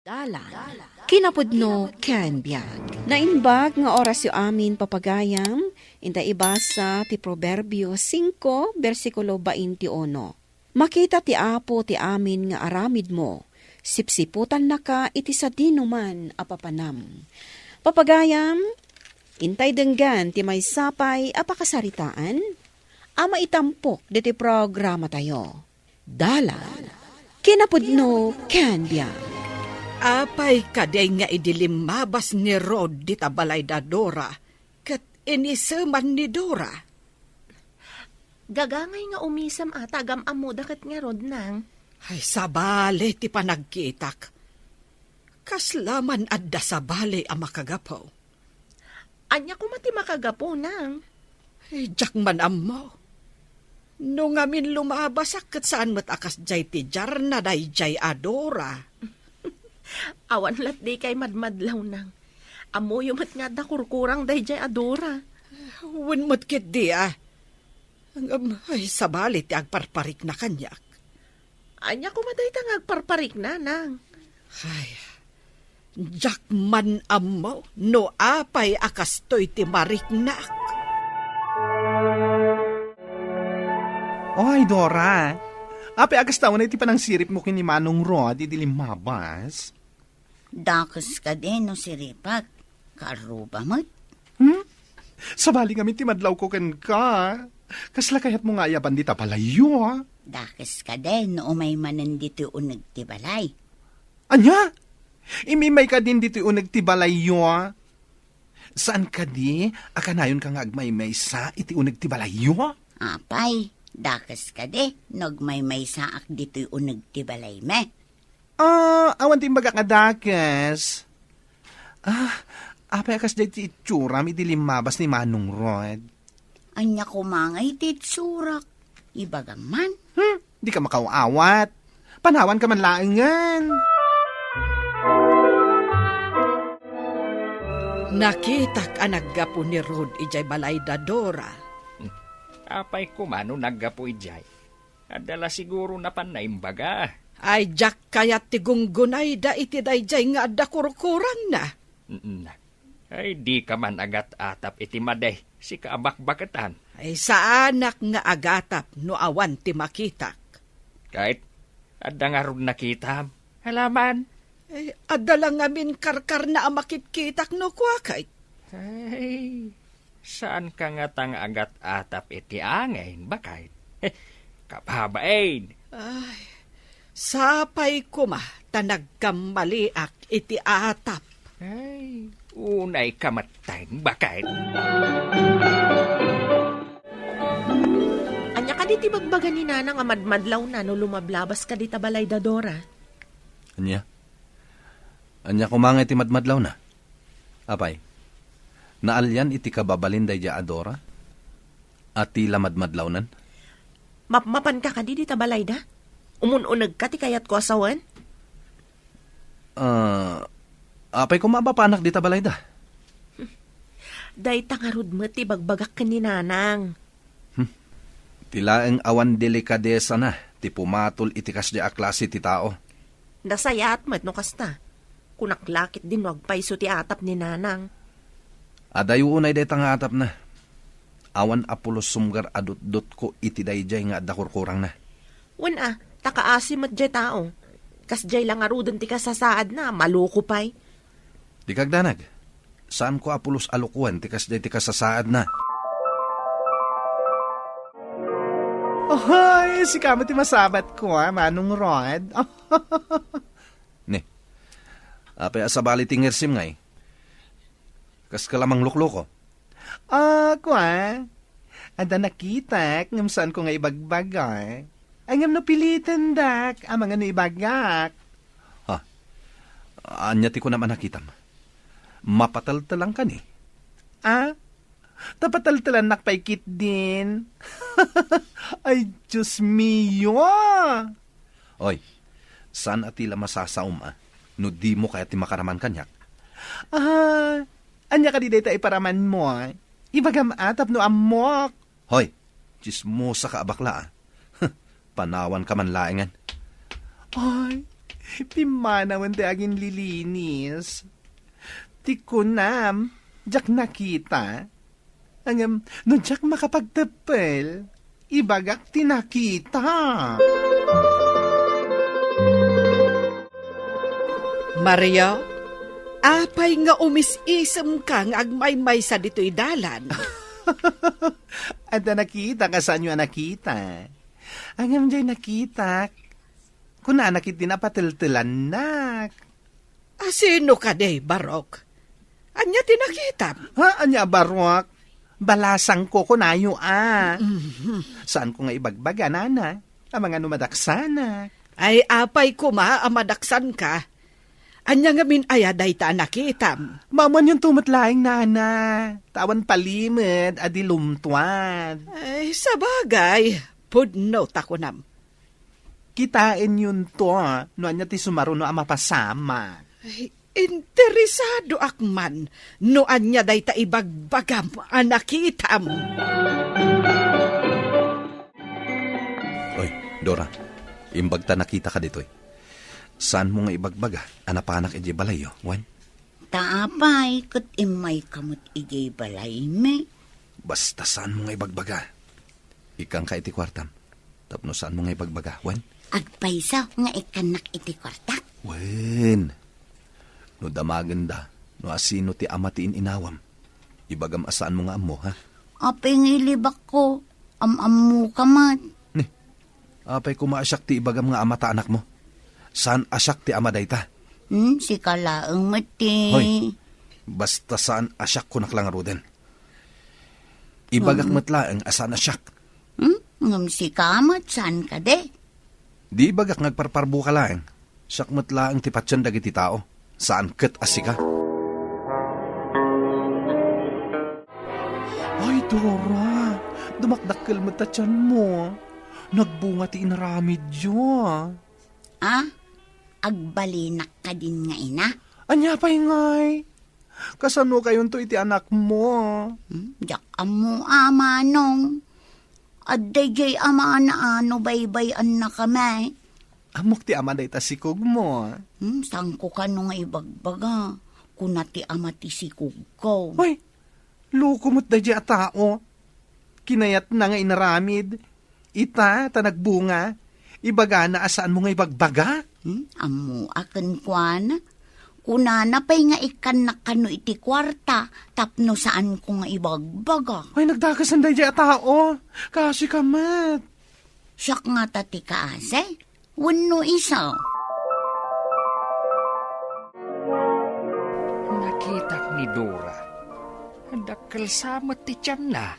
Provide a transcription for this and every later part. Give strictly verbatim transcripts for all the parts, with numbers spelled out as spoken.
Dalan, kinapudno ken biag. Naimbag nga orasyo amin, papagayam, inta ibasa ti Proverbio singko, bersikulo baintiuno. Makita ti Apo ti amin nga aramidmo, sipsiputannaka iti sadinoman a papanam. Papagayam, intay denggan ti maysa pay a pakasaritaan a maitampok ditoy programatayo. Dalan, kinapudno ken biag. Apay kadi nga idi limmabas ni Rod dita balay da Dora, ket iniseman ni Dora? Gagangay nga umisem a ta agam-ammoda ket ngarud, Nang. Ay, sabali ti panagkitak. Kasla man adda sabali a makagapu. Ania koma ti makagapu, Nang? Ay, diak man ammo. No ngamin lumabasak ket saan met a kasdiay ti diarna daydiay a Dora. Awan lat dikay madmadlaw, Nang. Ammoyo met nga adda kurkurang daydiay a Dora. Wen met ketdi a. Ngem, ay, sabali ti agparparikna kaniak. Ania koma dayta nga agparparikna, Nang? Ay, diak man ammo no apay a kastoy ti mariknak. Oy, Dora. Apay a kasta unay ti panangsiripmo ken ni Manong Rod idi limmabas? Dakes kadi no siripak, karuba met. Hmm? Sabali ngamin ti madlawko kenka. Kasla kayatmo nga ayaban dita balayyo, a? Dakes kadi no umay manen ditoy uneg ti balay. Ania? Imimay kadin ditoy uneg ti balayyo, a? Saan kadi a kanayonka nga agmaymaysa iti uneg ti balayyo, a? Apay, dakes kadi no agmaymaysaak ditoy uneg ti balaymi. Ah, awan ti imbagak a dakes. Ah, apay a kasdiay ti itsuram idi limmabas ni Manong Rod? Ania koma ngay ti itsurak? Ibagam man. Hmm, dika makaaw-awat. Panawanka man laengen. Nakitak a naggapu ni Rod idiay balay da Dora. Apay koma no naggapu idiay? Adda la siguro napan naimbaga. Ay, diak kayat ti gunggunayda iti daydiay nga adda kurkurangna. Mm. Ay, dika man agat-atap iti madi, sika a bakbaketan. Ay, saanak nga agatap no awan ti makitak. Ket, adda ngarud nakitam? Alaman. Ay, adda la ngamin karkarna a makitkitak no kuakay. Ay, saanka ngata nga agat-atap iti angin, baket? Kababain! Ay, sapay koma ta nagkammaliak iti atap. Ay, unayka metten, baket. Ania kadi ti bagbaga ni Nana nga madmadlawna no lumablabas kadi ta balay da Dora? Ania? Ania koma nga iti madmadlawna? Apay, naalian iti kababalin daydiay a Dora a ti la madmadlawnan? Mapmapanka kadi dita balayda? Umun-unegka ti kayatko a sawen? Ah, apay koma a mapanak dita balayda? Dayta ngarud met ti bagbagak ken ni Nanang. Hmm. Ti laeng awan delikadesana ti pumatol iti kasdiay a klase ti tao. Nasayaat met no kasta. Kunak la ketdin no agpayso ti atap ni Nanang. Adayo unay dayta nga atapna. Awan a pulos sumgar a dutdotko iti daydiay nga adda kurkurangna. Wen a, ta kaasi met diay tao. Kasdiay la ngaruden ti kasasaadna, maloko pay. Dika agdanag. Saanko a pulos a lokoen ti kasdiay ti kasasaadna. Oy, sika met ti masabatko, a, Manong Rod. Ne. Apay a sabali ti ngersim ngay? Kaska la manglukloko? Ah, kua? Adda nakitak ngem saanko nga ibagbaga. Ay, ngem no pilitendak, amangan no ibagak. Ha? Ania ti kunam a nakitam? Mapateltelangka ni? Ah? Ta pateltelannak pay ketdin. Ay, Dios mio! Oy, saan a ti la masasaom a no dimo kayat ti makaraman kaniak? Ah, ania kadi dayta iparamanmo, a? Ibagam a tapno ammok. Hoy, tsismosa ka a bakla, a. Panawanka man laengen. Ay, Pimmanawen ti aginlilinis. Ti kunam, diak nakita. Ngem, no diak makapagteppel, ibagak ti nakita. Maria, apay nga umis-isemka nga agmaymaysa ditoy dalan? Adda nakitak a saanyo a nakita. Ngem diay nakitak, kunana ketdi napateltelannak. A sino kadi, Barok? Ania ti nakitam? Ha? Ania, Barok? Balasangko, kunayo a. Mhm. Saanko nga ibagbaga, nana. Amangan no madaksanak. Ay, apay koma a madaksanka. Ania ngamin aya dayta a nakitam? Maamanuenyo met laeng, nana. Ta awan palimed a di lumtuad. Ay, sabagay. Pudno ta kunam. Kitaenyonto no ania ti sumaruno a mapasamak. Ay, interesadoak man no ania dayta ibagbagam a nakitam. Oy, Dora, imbag ta nakitaka ditoy. Saanmo nga ibagbaga a napanak idiay balayyo, wen? Ta apay ket immayka met idiay balaymi? Basta saanmo nga ibagbaga. Ikkanka iti kuartam. Tapno saanmo nga ibagbaga, wen? Agpayso nga ikkannak iti kuartak? Wen. No damagenda, no asino ti ama ti in-inawam, ibagam a saanmo nga ammo, ha? Apay nga ilibakko? Am-ammoka met. Ni, apay koma a siak ti ibagam nga ama ta anakmo? Saan a siak ti ama dayta? Hmm, sika laeng met ti Hoy, basta saan a siak, kunak la ngaruden. Ibagak Hmm. met laeng a saan a siak. Hmm? Ngem sika met, saan kadi? Di ibagak nga agparparbuka laeng. Siak met laeng ti patien dagiti tao. Saan ket a sika. Ay, Dora, dumakdakkel met ta tianmo. Nagbunga ti inaramidyo. Ah, agbalinak kadin nga ina? Ania pay ngay? Kasano kayonto iti anakmo? Hmm, diak ammo a, manong. Adda idiay ama na ano baybay-annakami. Ammok ti ama dayta sikogmo. Hmm, saanko kano nga ibagbaga. Kuna ti ama ti sikogko. Hoy, loko met daydiay a tao. Kinayatna nga inaramid. Ita, ta nagbunga, ibagana a saanmo nga ibagbaga? Hmm? Ammoak kenkuana. Kunana pay nga ikkannak kano iti kuarta tapno saanko nga ibagbaga. Ay, nagdakasan daydiay a tao. Kaasika met. Siak ngata ti kaasi? Wenno isu? Nakitak ni Dora. Dakkel sa met ti tianna.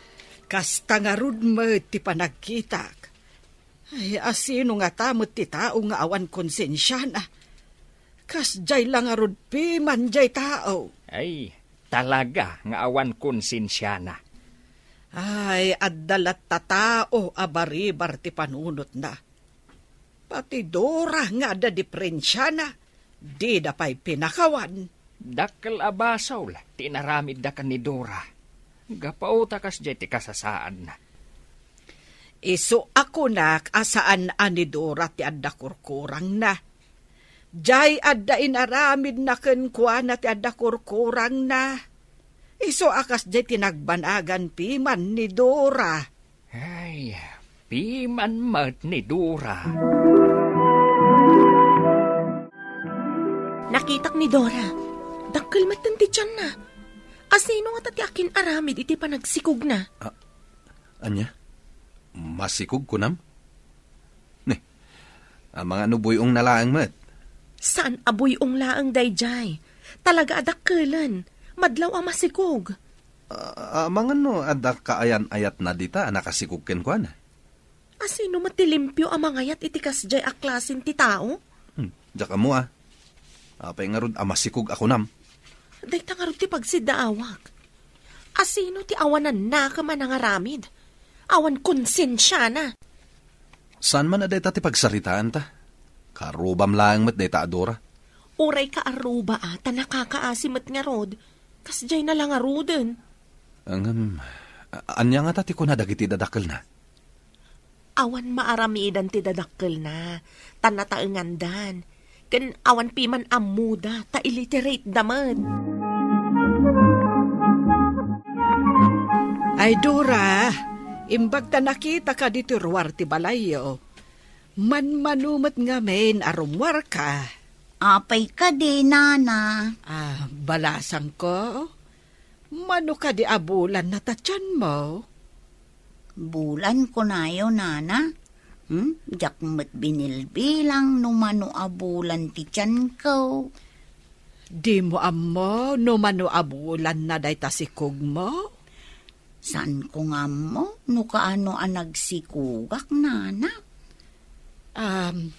Kasta ngarud met ti panagkitak. Ay, asino ngata met ti tao nga awan konsensiana? Kasdiay la ngarud piman diay tao. Ay, talaga nga awan konsensiana. Ay, adda latta tao a baribar ti panunotna. Pati Dora nga adda diperensiana, dida pay pinakawan. Dakkel a basol ti inaramidda ken ni Dora. Gapu ta kasdiay ti kasasaadna. Isu a kunak a saan a ni Dora ti adda kurkurangna. Diay adda inaramidna kenkuana ti adda kurkurangna. Isu a kasdiay ti nagbanagan piman ni Dora. Ay, piman met ni Dora. Nakitak ni Dora. Dakkel metten ti tianna. Asino ngata ti akin-aramid iti panagsikogna? Ah, ania? Masikog, kunam? Ni, amangan no buy-ong na laeng met. Saan a buy-ong laeng daydiay. Talaga a dakkelen. Madlaw a masikog. Ah, amangan no adda kaayan-ayatna dita a nakasikog kenkuana. Asino met ti limpio a mangayat iti kasdiay a klasen ti tao? Hmm, diak ammo a. Apay ngarud a masikog a kunam? Dayta ngarud ti pagsiddaawak. Asino ti awan nanakem a nangaramid? Awan konsensiana. Saan man a dayta ti pagsaritaanta? Kaarrubam laeng met dayta a Dora. Uray kaarruba a, ta nakakaasi met ngarud. Kasdiay na la ngaruden. Ngem, a-, ania ngata ti kuna dagiti dadakkelna? Awan maaramidan ti dadakkelna, ta nataengandan. Ken awan piman ammoda, ta illiterate da met. Ay, Dora, imbag ta nakitaka ditoy ruar ti balayyo. Manmano met ngamin a rummuarka. Apay kadi, Nana? Ah, balasangko, mano kadi a bulan na ta tianmo? Bulan kunayo, Nana? Hmm? Diak met binilbilang no mano a bulan ti tianko. Dimo ammo no mano a bulan na dayta sikogmo? Saanko nga ammo no kaano a nagsikogak, Nana. Um,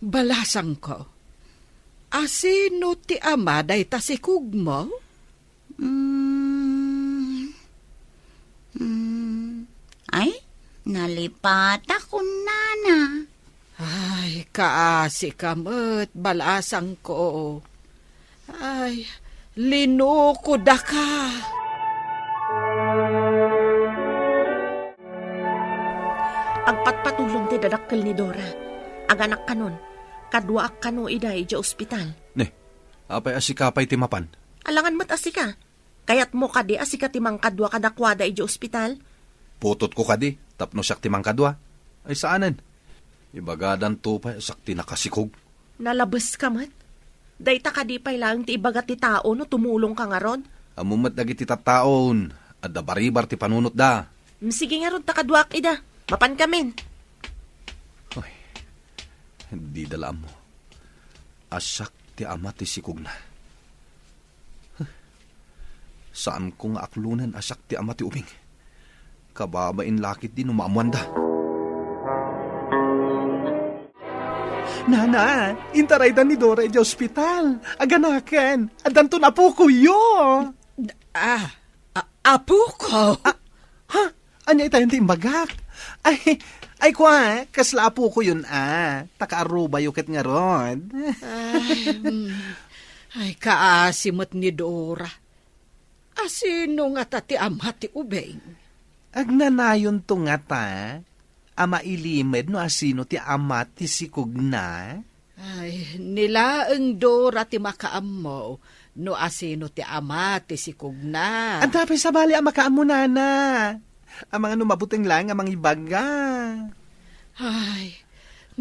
balasangko, asino ti ama dayta sikogmo? Mm, mm, ay, nalipatakon, Nana. Ay, kaasika met, balasangko. Ay, linukodaka. Agpatpatulon ti dadakkel ni Dora. Aganak kanon, kaduaak kano ida idiay ospital. Ne, apay a sika pay ti mapan? Alangan met a sika. Kayatmo kadi a sika ti mangkadua kadakuada idiay ospital? Putotko kadi, tapno siak ti mangkadua? Ay, saanen. Ibagadanto pay a siak ti nakasikog. Nalabeska met. Dayta kadi pay laeng ti ibaga ti tao no tumulongka ngarud? Ammo met dagiti tattaon, adda baribar ti panunotda. Mm, sige ngarud ta kaduaak ida. Mapankamin. Ay, dida la ammo a siak ti ama ti sikogna. Saanko nga aklonen a siak ti ama ti ubing. Kababain la ketdi no maammoanda. Nana, intarayda ni Dora idiay ospital. Aganaken, addanton apokoyo. Ah, a-, apoko? Ah, ha? Ania itayon ti imbagak? Ay, ay, kua, kasla apokoyon a. Ta kaarubayo ket ngarud. Ay, mm. Ay, kaasi met ni Dora. Asino ngata ti ama ti ubing? Agnanayonto ngata a mailimed no asino ti ama ti sikogna? Ay, ni laeng Dora ti makaammo no asino ti ama ti sikogna. Adda pay sabali a makaammo, nana. Amangan no mabuteng laeng a mangibaga. Ay,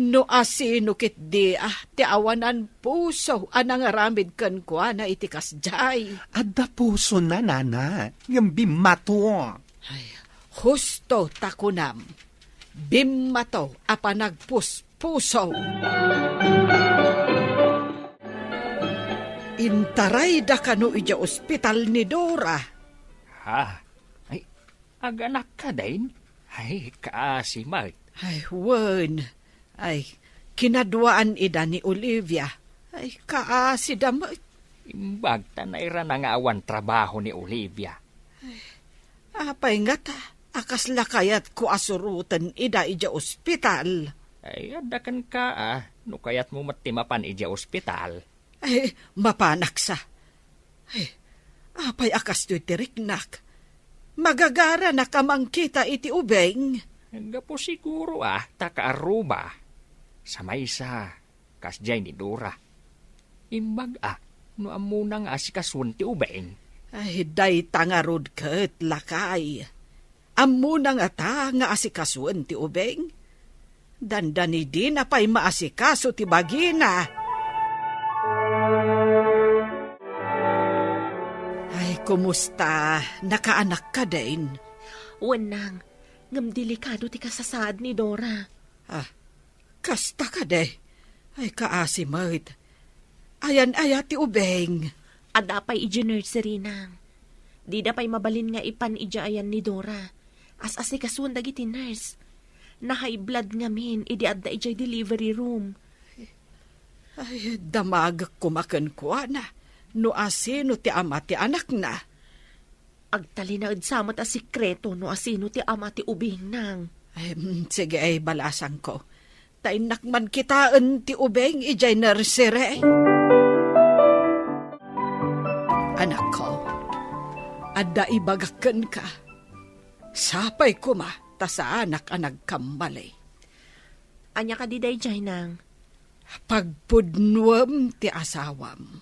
no asino ketdi a ti awanan puso a nangaramid kenkuana iti kasdiay. Adda pusona, nana, ngem bimmato. Ay, husto ta kunam, bimmato a panagpuspuso. Intarayda kano idiay ospital ni Dora. Ha? Ay, aganakka din? Ay, kaasi met. Ay, wen. Ay, kinaduaan ida ni Olivia. Ay, kaasida met. Imbag ta nairana nga awan trabaho ni Olivia. Ay, apay ngata a kasla kayatko a suroten ida idiay ospital? Ay, adda kenka a, no kayatmo met ti mapan idiay ospital. Ay, mapanaksa. Ay, apay a kastoy ti riknak? Magagaranak a mangkita iti ubing? Gapu siguro a ta kaarruba. Sa maysa, kasdiay ni Dora. Imbag a, no ammona nga asikasuen ti ubing. Ay, dayta ngarud ket, lakay. Ammona ngata nga asikasuen ti ubing? Dandani dina pay maasikaso ti bagina. Ay, kumusta? Nakaanak ka din? Wen nang, ngem delikado ti kasasaad ni Dora. Ah, kasta kadi? Ay, kaasi met. Ayan aya ti ubing? Adda pay idiay nursery, nang. Dida pay mabalin nga ipan idiay ayan ni Dora. As-asikasuan dagiti nurse. Na-high blood ngamin idi adda idiay delivery room. Ay, damagek koma kenkuana no asino ti ama ti anakna. Agtalinaed sa met a sekreto no asino ti ama ti ubing, nang. Em, sige, ay, balasangko. Ta innak man kitaen ti ubing idiay nursery. Anakko, adda ibagak kenka. Sapay koma ta saanak a nagkamali. Ania kadi daydiay, nang? Pagpudnuem ti asawam.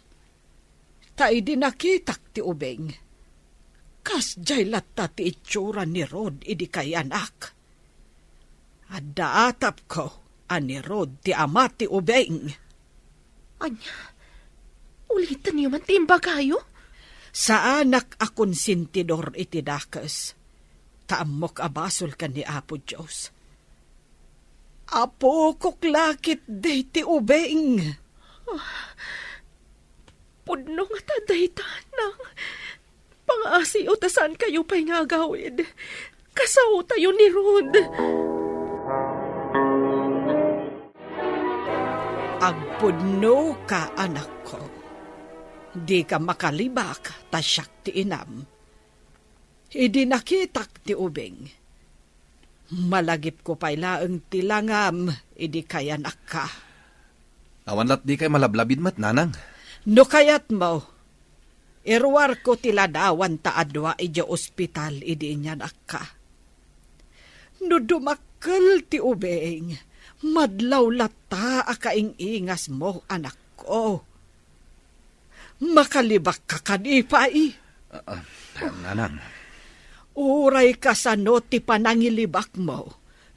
Ta idi nakitak ti ubing, kasdiay latta ti itsura ni Rod idi kayanak. Adda atapko a ni Rod ti ama ti ubing. Ania? Ulitanyo man ti imbagayo? Saanak a konsentidor iti dakes, ta ammok a basol ken ni Apo Dios. Apokok la ketdi ti ubing. Pudno ngata dayta, nang. Pangaasiyo ta saankayo pay nga agawid. Kasaotayo ni Rod. Agpudnoka, anakko. Dika makalibak ta siak ti inam. Idi nakitak ti ubing, malagipko pay laeng ti langam idi kayanakka. Awan lat dikay malablabid met, nanang? No kayatmo, iruarko ti ladawan ta adua idiay ospital idi inyanakka. No dumakkel ti ubing, madlaw latta a kaing-ingasmo, anakko. Makalibakka kadi pay? Ah, ah, nanang. Uray kasano ti panangilibakmo,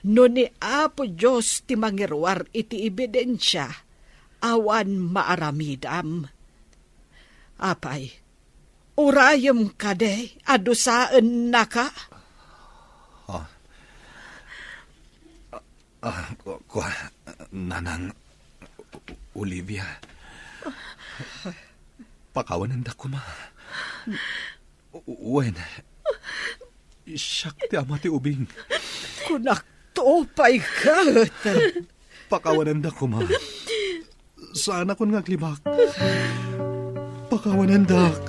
no ni Apo Dios ti mangiruar iti ebidensia, awan maaramidam. Apay, urayem kadi a dusaennaka? Ah. Ah, ku-, kua, Nanang Olivia. Pakawanendak koma. U-, wen, siak ti ama ti ubing. Kunakto pay ket. Pakawanendak koma. Saanakon nga aglibak. Pakawanendak.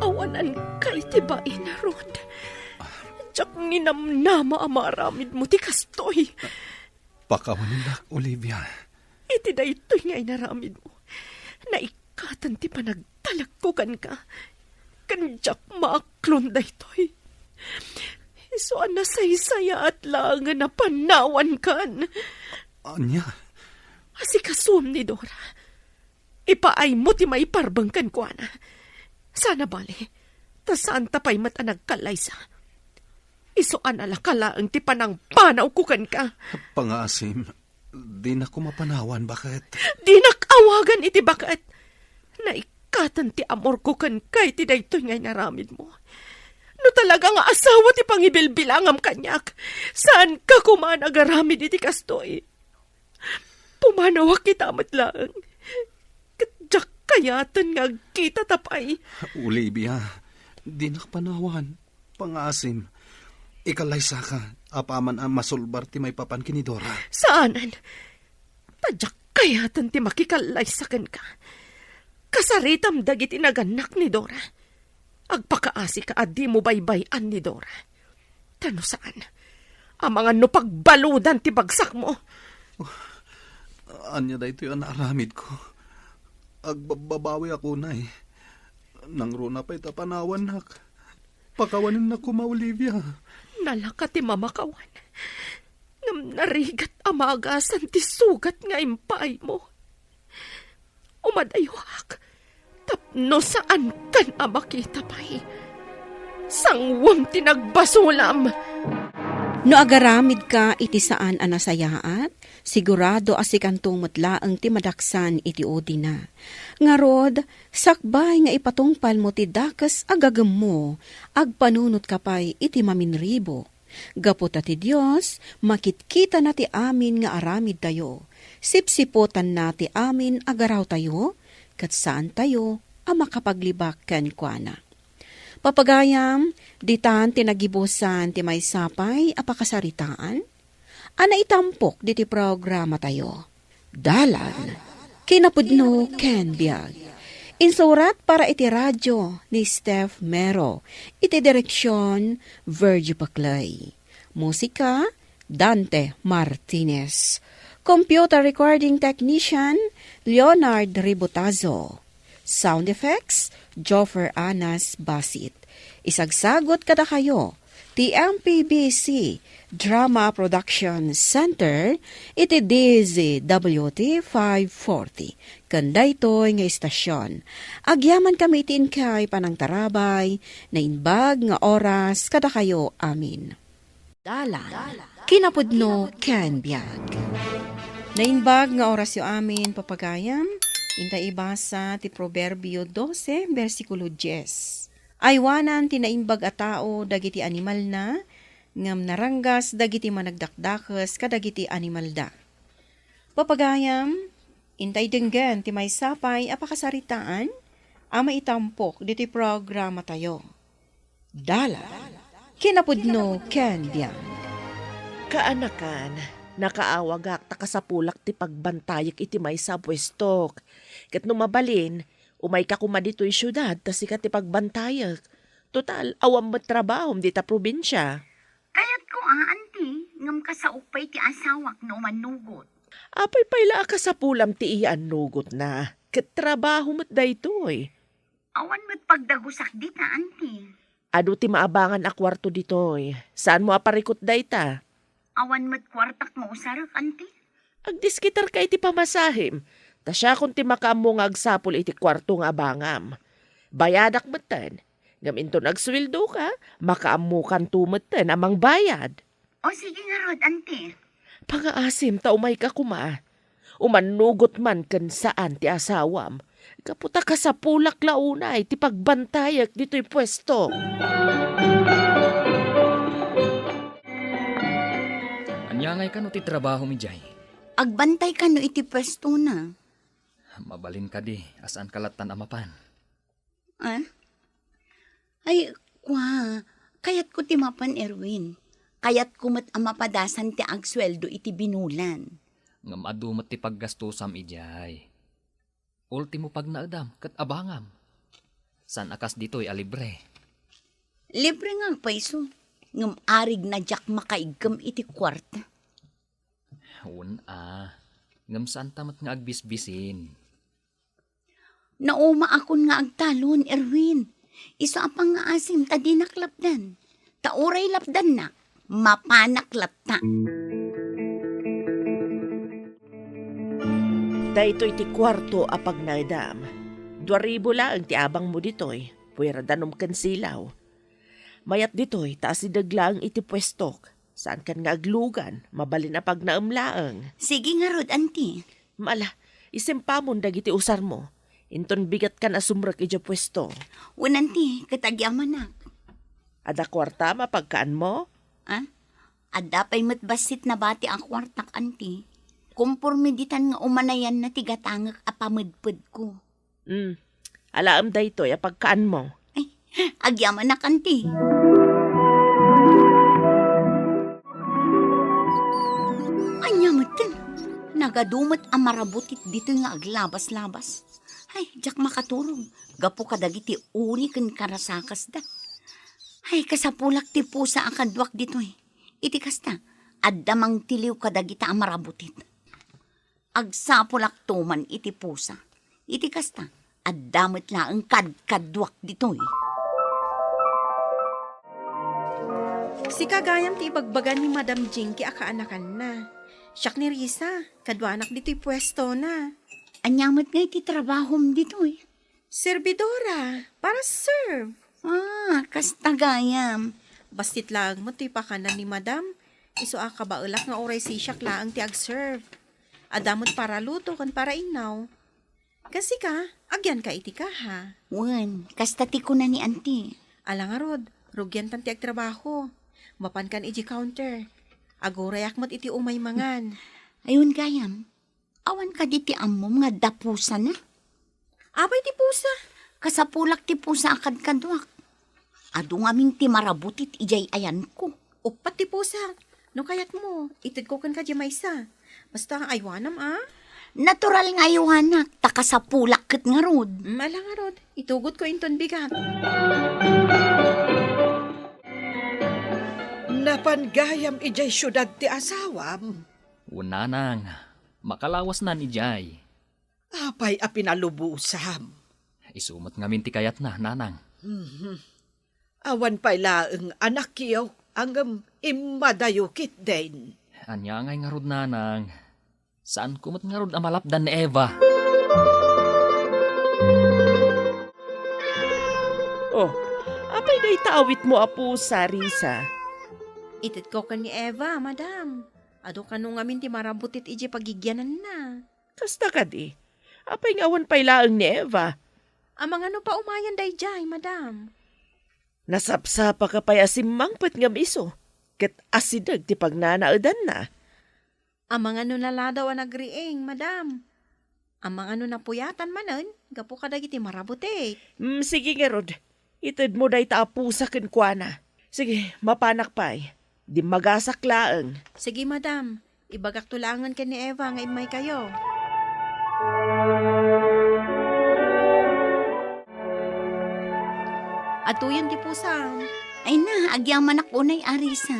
Awanan ka iti bain, Rod. Diak ninamnama a maaramidmo ti kastoy. Pakawanendak, Olivia. Iti daytoy nga inaramidmo, naikatan ti panagtalekko kenka. Ken diak maaklon daytoy. Isu a nasaysayaat laengen a panawankan. Ania? Asikasuem ni Dora. Ipaaymo ti maiparbeng kenkuana. Saan a bale, ta saanta pay met a nagkallaysa. Isu a nalaka laeng ti panangpanawko kenka. Pangaasim, dinak koma panawan, baket? Dinak awagan iti baket. Naikatan ti amorko kenka iti daytoy nga inaramidmo. No talaga nga asawa ti pangibilbilangam kaniak, saanka koma a nagaramid iti kastoy. Pumanawak ita met laeng. Ket diak kayaten nga agkitata pay. Olivia, dinak panawan. Pangaasim, ikallaysaka apaman a masulbar ti maipapan ken ni Dora. Saanen. Ta diak kayaten ti makikallaysa kenka. Kasaritam dagiti nagannak ni Dora. Agpakaasika a dimo baybay-an ni Dora. Ta no saan, amangan no pagbaludan ti bagsakmo. Ania daytoy a naaramidko? Agbabbabawiak unay. Nangruna pay ta panawannak. Pakawanennak koma, Olivia. Nalaka ti mamakawan. Ngem narigat a maagasan ti sugat nga impaaymo. Umadayoak tapno saankan a makita pay. Sanguem ti nagbasolam. No agaramidka iti saan a nasayaat, sigurado a sikanto met laeng ti madaksan iti udina. Ngarud, sakbay nga ipatungpalmo ti dakes a gagemmo, agpanunotka pay iti maminribo. Gapu ta ti Dios, makitkitana ti amin nga aramidtayo. Sipsiputanna ti amin a garawtayo, ket saantayo a makapaglibak kenkuana. Papagayam, ditan ti nagibusan ti maysa pay a pakasaritaan a naitampok diti programatayo. Dalan, kinapudno ken biag. Insurat para iti radio ni Steph Mero, iti direksyon, Virgie Paclay. Musika, Dante Martinez. Computer recording technician, Leonard Ributazo. Sound effects, Joffer Anas Basit. Isagsagot kadakayo Ti M P B C Drama Production Center iti D Z W T five forty ken daytoy nga istasyon. Agyamankami iti inkay panangtarabay, naimbag nga oras kadakayo amin. Dalan, kinapudno ken biag. Naimbag nga orasyo amin, papagayam, inta ibasa ti Proverbio dose, bersikulo dies. Aywanan ti naimbag a tao dagiti animalna, ngem naranggas dagiti managdakdakes kadagiti animalda. Papagayam, intay denggen ti maysa pay a pakasaritaan a maitampok ditoy programatayo. Dalan, kinapudno ken biag. Kaanakan, nakaawagak ta kasapulak ti pagbantayek iti maysa a puestok. Ket no mabalin, umayka koma ditoy siudad ta sika ti pagbantayek. Total, awan met trabahom dita probinsia. Kayatko a, anti, ngem kasaok pay ti asawak no umannugot. Apay pay la a kasapulam ti iya annugotna, ket trabaho met daytoy. Awan met pagdagusak dita, anti. Adu ti maabangan a kuarto ditoy. Saanmo a parikut dayta? Awan met kuartak nga usarek, anti. Agdiskitarka iti pamasahem, ta siakon ti makaammo nga agsapul iti kuarto nga abangam. Bayadak metten, ngem inton agsueldoka, makaammokanto metten a mangbayad. O, sige ngarud, anti. Pangaasim ta umayka koma. Umannugot man ken saan ti asawam. Gapu ta kasapulak la unay ti pagbantayek ditoy puesto. Ania ngay kano ti trabahom idiay? Agbantay kano iti puestona. Mabalin kadi a saanka lattan a mapan? Ah? Ay, kua, kayatko ti mapan, Erwin. Kayatko met a mapadasan ti agsueldo iti binulan. Ngem adu met ti paggastosam idiay. Ultimo pagnaedam ket abangam. Saan a kas ditoy a libre. Libre nga pay isu, ngem arig na diak makaiggem iti kuarta. Wen a, ngem saanta met nga agbisbisin. Naumaakon nga agtalon, Erwin. Isu a pangngaasim ta dinak lapdan. Ta uray lapdannak, mapanak latta. Daytoy ti kuarto a pagnaedam. Dua ribu laeng ti abangmo ditoy, puera danum ken silaw. Mayat ditoy ta asideg laeng iti puestok. Saankan nga aglugan, mabalin a pagnaem laeng. Sige ngarud, anti. Ala, isempamon dagiti usarmo. Inton bigatkan a sumrek idiay puesto. Wen, anti, ket agyamanak. Adda kuartam a pagkaanmo? Ah? Adda pay met bassit nabati a kuartak, anti. Komporme ditan nga umanayanna ti gatangek a pamedpedko. Hmm. Alaem daytoy a pagkaanmo. Ay, agyamanak, anti. Ania metten? Nagadu met a marabutit ditoy nga aglabaslabas. Ay, diak makaturog. Gapu kadagiti uni ken karasakasda. Ay, kasapulak ti pusa a kaduak ditoy. Iti kasta, adda mangtiliw kadagita a marabutit. Agsapulakto man iti pusa. Iti kasta, adda met laeng kadkaduak ditoy. Sika gayam ti ibagbaga ni Madam Jinky a kaanakanna. Siak ni Risa, kaduanak ditoy puestona. Ania met ngay ti trabahom ditoy? Servidora, para serve. Ah, kasta gayam. Bassit laeng met toy pakanan ni Madam. Isu a kabaelak nga uray sisiak laeng ti agserve. Adda met para luto ken para innaw. Ken sika, agyanka iti kaha. Wen, kasta ti kuna ni Anti. Ala ngarud, rugiantan ti agtrabaho. Mapankan iti counter. Agurayak met iti umay mangan. Ayun gayam. Awan kadi ti ammom nga adda pusana? Apay ti pusa? Kasapulak ti pusa a kadkaduak. Adu ngamin ti marabutit idiay ayanko. Uppat ti pusak. No kayatmo, itedko kenka diay maysa. Basta aywanam, a? Natural nga aywanak, ta kasapulak ket ngarud. Mm, ala ngarud, itugotko inton bigat. Napan gayam idiay siudad ti asawam? Wen, nanang, makalawasnan idiay. Apay a pinalubosam? Isu met ngamin ti kayatna, nanang. Mhm. Awan pay laeng anakyo. Ngem immadayo ketdin. Ania ngay ngarud, nanang? Saanko met ngarud a malapdan ni Eva. Oh, apay dayta awitmo a pusa, Risa? Itedko ken ni Eva, madam. Adu kano ngamin ti marabutit idiay pagigiananna. Kasta kadi, apay nga awan pay laeng ni Eva? Amangan no paumayan daydiay, madam. Nasapsapaka pay a simmangpet ngem isu, ket asideg ti pagnanaedanna. Amangan no naladaw a nagriing, madam. Amangan no napuyatan manen, gapu kadagiti marabutit. Mm, sige ngarud, itedmo dayta a pusa kenkuana. Sige, mapanak pay. Dimmagasak laeng. Sige, madam. Ibagakto laengen ken ni Eva nga immaykayo. Adtoyen ti pusam. Ay na, agyamanak unay, Arisa.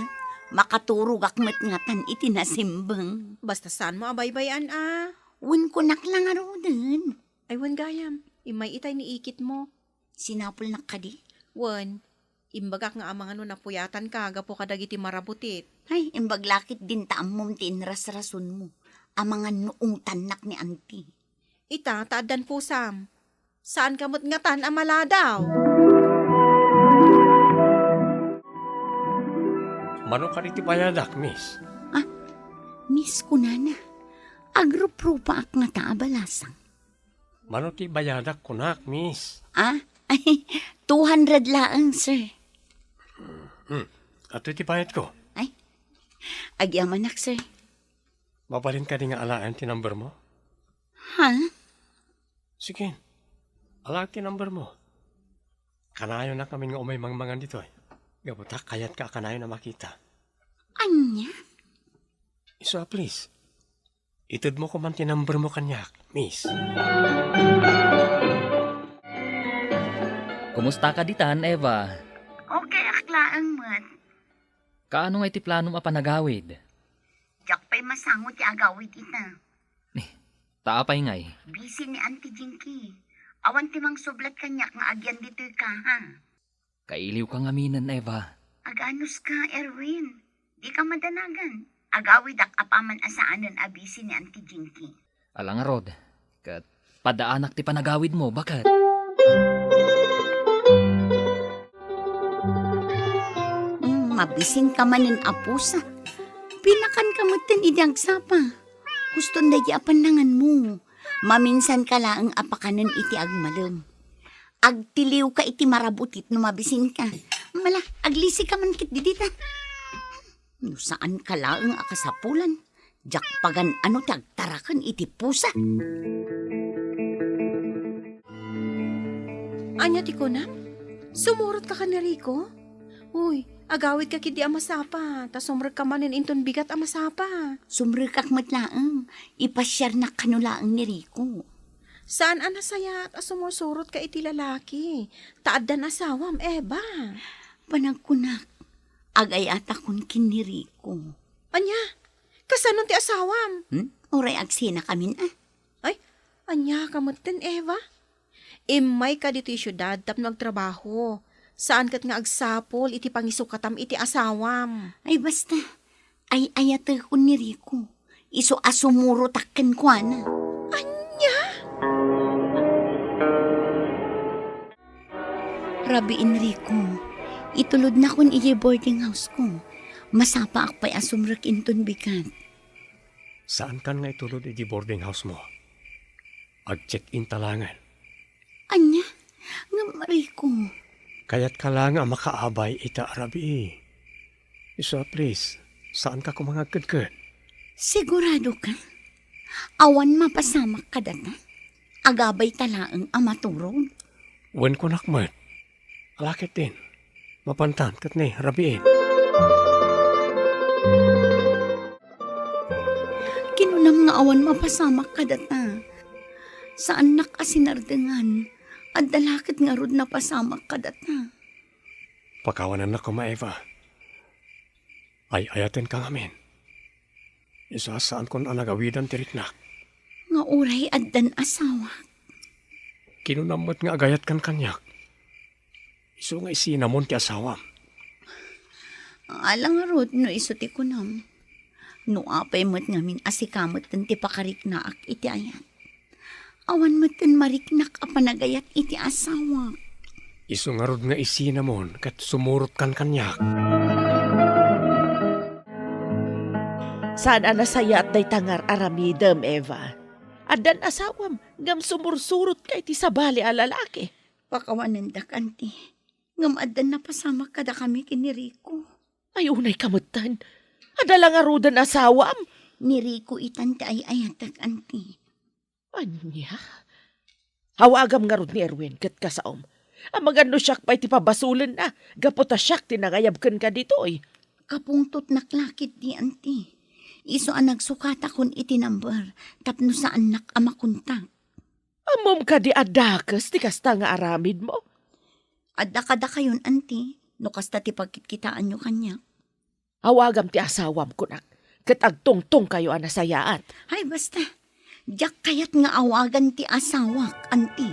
Makaturogak met ngatan iti nasimbeng. Basta saanmo a baybay-an a. Wen kunak la ngaruden. Ay, wen gayam, immay itay ni ikitmo. Sinapulnak kadi? Wen, imbagak nga amangan no napuyatanka gapu kadagiti marabutit. Ay, imbag la ketdin ta ammom ti inrasrasonmo. Amangan no ungtannak ni anti. Ita, ta addan pusam. Saanka met ngatan a maladaw. Mano kadi ti bayadak, miss? Ah, miss, kunana. Agruprupaak ngata a balasang. Mano ti bayadak kunak, miss? Ah? Ay, two hundred laeng, sir. Hmm. Adtoy ti bayadko. Ay, agyamanak, sir. Mabalin kadi nga alaen ti number mo? Ha? Sige. Alaek ti number mo. Kanayonak ngamin nga umay mangmangan ditoy. Gapu ta kayatka a kanayon a makita. Ania? Isu a, please. Itedmo koman ti number mo kaniak, miss. Kumusta ka ditan, Eva? Okay, ak laeng met. Kaano nga iti planom a panagawid? Diak pay masango ti agawid ita. Eh, ta apay ngay? Busy ni Auntie Jinky. Awan ti mangsublat kaniak nga agyan ditoy ka, ha? Kailiwka ngaminen, Eva. Aganuska, Erwin. Dika madanagan. Agawidak apaman a saanen a busy ni Auntie Jinky. Ala ngarud, ket padaanak ti panagawidmo, baket? Mm, mabisinka manen a pusa. Pinakanka metten idi agsapa. Huston daydi a pannanganmo. Maminsanka laeng a pakanen iti agmalem. Agtiliwka iti marabutit no mabisinka. Mala, aglisika man ketdi dita. No saanka laeng a kasapulan, diak pagan-ano ti agtaraken iti pusa. Ania ti kunam? Sumurotka ken ni Rico? Uy, agawidka ketdi a masapa, ta sumrekka manen inton bigat a masapa. Sumrekak met laeng, ipasiarnak kano laeng ni Rico. Saan a nasayaat a sumursurotka iti lalaki, ta addan asawam, Eva. Panagkunak, agayatakon ken ni Rico. Ania? Kasano ti asawam? Hmm? Uray agsenakamin, a. Ay, ania ka metten, Eva? Immayka ditoy siudad tapno agtrabaho. Saan ket nga agsapul iti pangisukatam iti asawam. Ay, basta. Ay-ayatekon ni Rico. Isu a sumurotak kenkuana. Ania? Rabiin, Rico, itulodnakon idiay boarding house ko. Masapaak pay a sumrek inton bigat. Saankan nga itulod idiay boarding house mo. Ag-check-in ta laengen. Ania? Ngem, Rico. Kayatka laeng a makaabay ita a rabii. Isu a, please, saanka koma nga agkedked. Sigurado ka? Awan mapasamak kadata? Agabay ta laeng a maturog? Wen kunak met. Ala ketdin, mapantan ket ni rabiin. Kinunam nga awan mapasamak kadata. Saannak a sinardengan. Adda la ket ngarud napasamak kadata. Pakawanennak koma, Eva. Ay-ayatenka ngamin. Isu a, saankon a nagawidan ti riknak. Nga uray addan asawak. Kinunam met nga agayatkan kaniak. Isu nga isinamon ti asawam. Ala ngarud no isu ti kunam. No apay met ngamin a sika metten ti pakariknaak iti ayat. Awan metten mariknak a panagayat iti asawak. Isu ngarud nga isinamon ket sumurotkan kaniak. Saan a nasayaat dayta nga aramidem, Eva. Addan asawam, ngem sumursurotka iti sabali a lalaki. Pakawanendak, anti. Ngem addan napasamak kadakami ken ni Rico. Ay, unay ka metten. Adda la ngaruden asawam. Ni Rico itan ti ay-ayatek, anti. Ania? Awagam ngarud ni Erwin ket kasaom. Amangan no siak pay ti pabasolenna, gapu ta siak ti nangayab kenka ditoy. Kapungtotnak la ketdi, anti. Isu a nagsukatakon iti number tapno saannak a makontak. Ammom kadi a dakes ti kasta nga aramidmo? Adda kadakayon, anti, no kasta ti pagkitkitaanyo kaniak. Awagam ti asawam, kunak, ket agtungtongkayo a nasayaat. Ay, basta. Diak kayat nga awagan ti asawak, anti.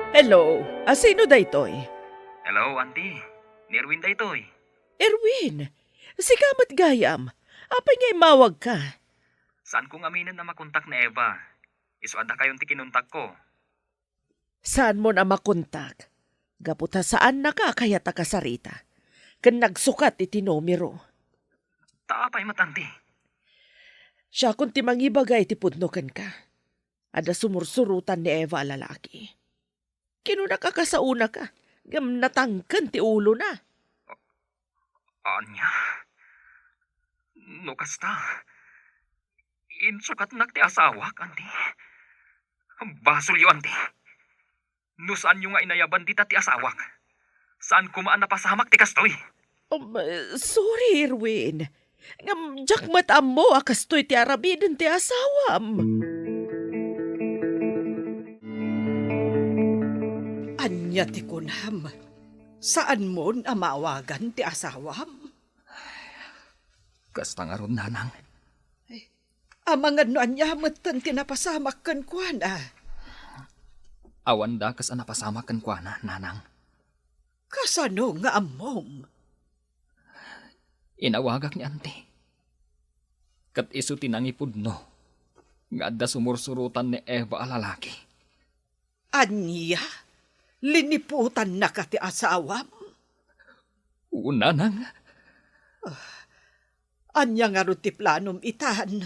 Hello, a sino daytoy? Hello, anti. Ni Erwin daytoy. Erwin, sika met gayam. Apay nga immawagka? Saanko ngaminen a makontak ni Eva. Isu a dakayon ti kinontakko. Saanmon a makontak? Gapu ta saannaka a kayat a kasarita. Ken nagsukat iti numero. Ta apay met, anti? Siakon ti mangibaga iti pudno kenka. Adda sumursurotan ni Eva a lalaki. Kinunaka kasaonaka, ngem natangken ti ulona. Ania? No kasta, insukatnak ti asawak, anti? Basolyo, anti. No saanyo nga inayaban dita ti asawak, saan koma a napasamak ti kastoy. Um, sorry, Erwin. Ngem diak met ammo a kastoy ti aramiden ti asawam. Ania ti kunam? Saanmon a maawagan ti asawam? Kasta ngarud, nanang. Amangan no ania metten ti napasamak kenkuana. Awan dakes a napasamak kenkuana, nanang. Kasano nga ammom? Inawagak ni anti. Ket isu ti nangipudno nga adda sumursurotan ni Eva a lalaki. Ania? Liniputannaka ti asawam? Uu, nanang. Ania ngarud ti planom itan?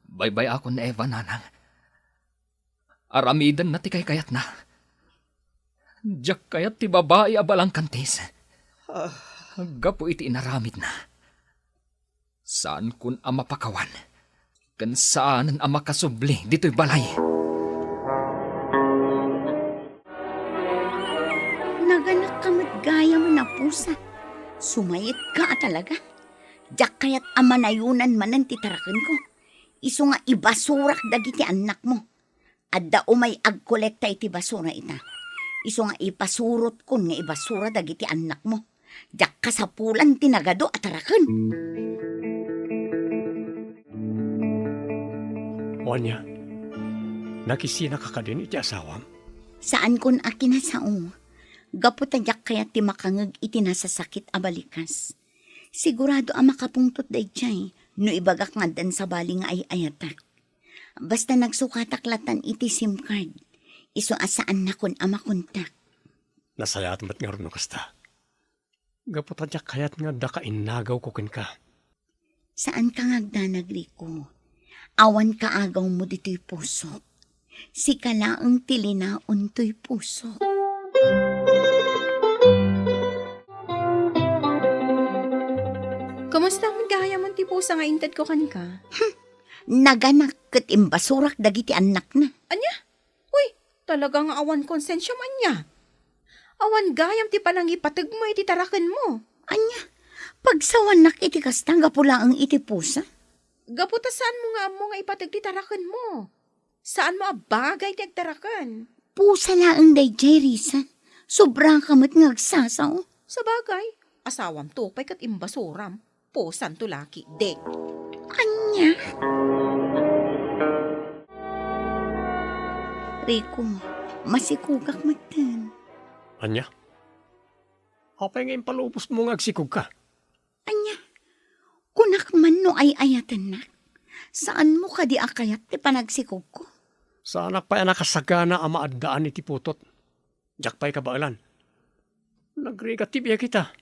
Baybay-akon ni Eva, nanang. Aramidenna ti kaykayatna. Diak kayat ti babai a balangkantis. Ah. Gapu iti inaramidna, saankon a mapakawan, ken saanen a makasubli ditoy balay. Naganakka met gayam a pusa. Sumayetka a talaga. Diak kayat a manayonan manen ti tarakenko. Isu nga ibasurak dagiti annakmo. Adda umay agkolekta iti basura ita. Isu nga ipasurotkon nga ibasura dagiti annakmo. Diak kasapulan ti nagadu a taraken. O ania, nakisinaka kadin iti asawam? Saankon a kinasao. Gapu ta diak kayat ti makangeg iti nasasakit a balikas. Sigurado a makapungtot daydiay no ibagak nga addan sabali nga ay-ayatak. Basta nagsukatak latan iti SIM card, isu a saannakon a makontak. Nasayaat met ngarud no kasta. Gapu ta diak kayat nga adda kainnagawko kenka. Saanka nga agdanag, Rico. Awan kaagawmo ditoy pusok. Sika laeng ti linaon toy pusok. Kumusta met gayam ti pusa nga intedko kenka? Naganak ket imbasurak dagiti annakna. Ania? Uy, talaga nga awan konsensiam, ania? Awan gayam ti panangipategmo iti tarakenmo. Ania? Pagsawannak iti kasta gapu laeng iti pusa? Gapu ta saanmo nga ammo nga ipateg ti tarakenmo. Saanmo a bagay ti agtaraken. Pusa laeng daydiay, Risan. Sobraka met nga agsasao. Sabagay, asawamto pay ket imbasuram. Pusanto la ketdi. Ania? Rico, masikogak metten. Ania? Apay nga impalubosmo nga agsikogka? Ania? Kunak man no ay-ayatennak? Saanmo kadi a kayat ti panagsikogko? Saanak pay a nakasagana a maaddaan iti putot. Diak pay kabaelan. Nagrigat ti biag ita.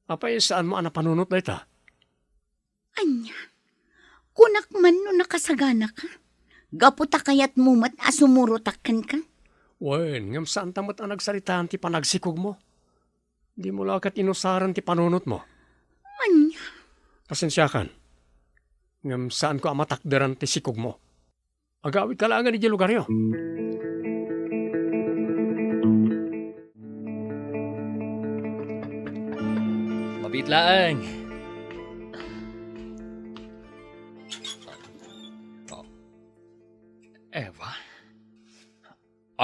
Apay saanmo a napanunot dayta? Ania? Kunak man no nakasaganaka? Gapu ta kayatmo met a sumurotak kenka? Wen, ngem saanta met a nagsaritaan ti panagsikogmo. Dimo la ket inusaren ti panunotmo. Ania? Pasensiakan. Ngem saanko a matakderan ti sikogmo. Agawidka laengen idiay lugaryo. Mabiit laeng. Eva,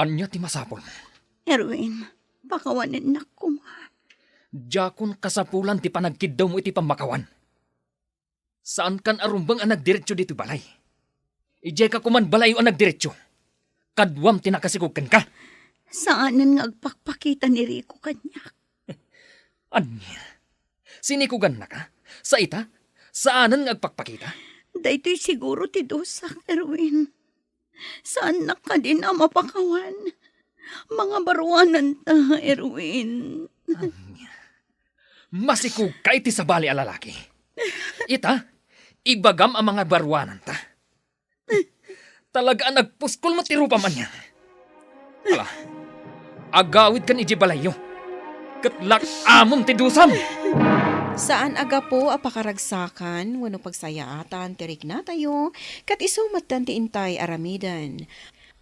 ania ti masapulmo? Erwin, pakawanennak koma. Diakon kasapulan ti panagkiddawmo iti pammakawan. Saankan a rumbeng a nagdiretso ditoy balay. Idiayka koman balayo a nagdiretso. Kaduam ti nakasikog kenka. Saanen nga agpakpakita ni Rico kaniak. Ania? Sinikogannaka? Sa ita? Saanen nga agpakpakita? Daytoy siguro ti dusak, Erwin. Saannak kadin a mapakawan. Mangabaruananta, Erwin. Ania? Masikogka iti sabali a lalaki. Ita, ibagam a mangabaruananta. Talaga a nagpuskol met ti rupam ania. Ala, agawidkan idiay balayyo. Ket lak-amem ti dusam. Saan a gapu a pakaragsakan wenno pagsayaatan ti riknatayo, ket isu metten ti intay aramiden.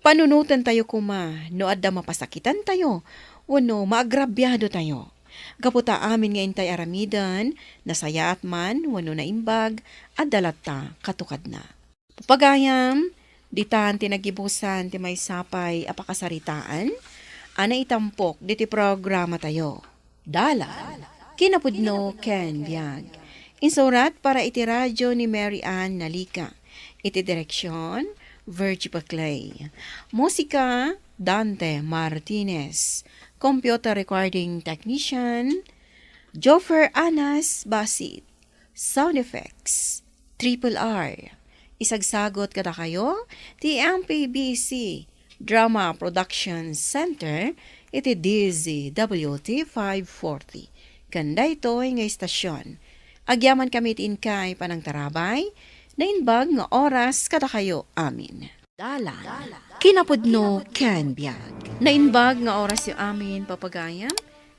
Panunotentayo koma no adda mapasakitantayo wenno maagrabiadotayo. Gapu ta amin nga intay aramiden, nasayaat man wenno naimbag, adda latta katukadna. Papagayam, ditan ti nagibusan ti maysa pay a pakasaritaan a naitampok diti programatayo. Dalan, kinapudno ken biag. Insurat para iti radyo ni Mary Ann Nalica. Iti direksyon, Virgie Paclay. Musika, Dante Martinez. Computer recording technician, Joffer Anas Basit. Sound effects, Triple R. Isagsagot kadakayo ti M P B C Drama Production Center iti D Z W T five forty. Ken daytoy nga istasyon, agyamankami iti inkay panangtarabay, naimbag nga oras kadakayo amin. Dalan, kinapudno ken biag. Naimbag nga orasyo amin, papagayam.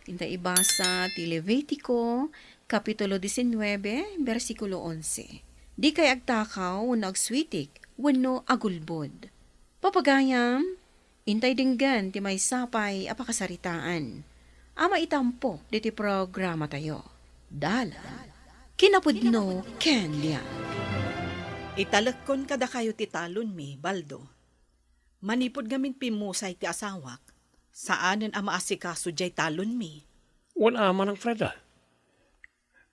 Inta ibasa ti Levitico, Kapitulo disinnuebe, bersikulo onse. Dikay agtakaw wenno agswitik wenno agulbod. Papagayam, intay denggen ti maysa pay a pakasaritaan a maitampok ditoy programatayo. Dalan, kinapudno ken biag. Italekkon kadakayo ti talonmi, Baldo. Manipud ngamin pimmusay ti asawak, saanen a maasikaso diay talonmi. Wen a, Manang Freda.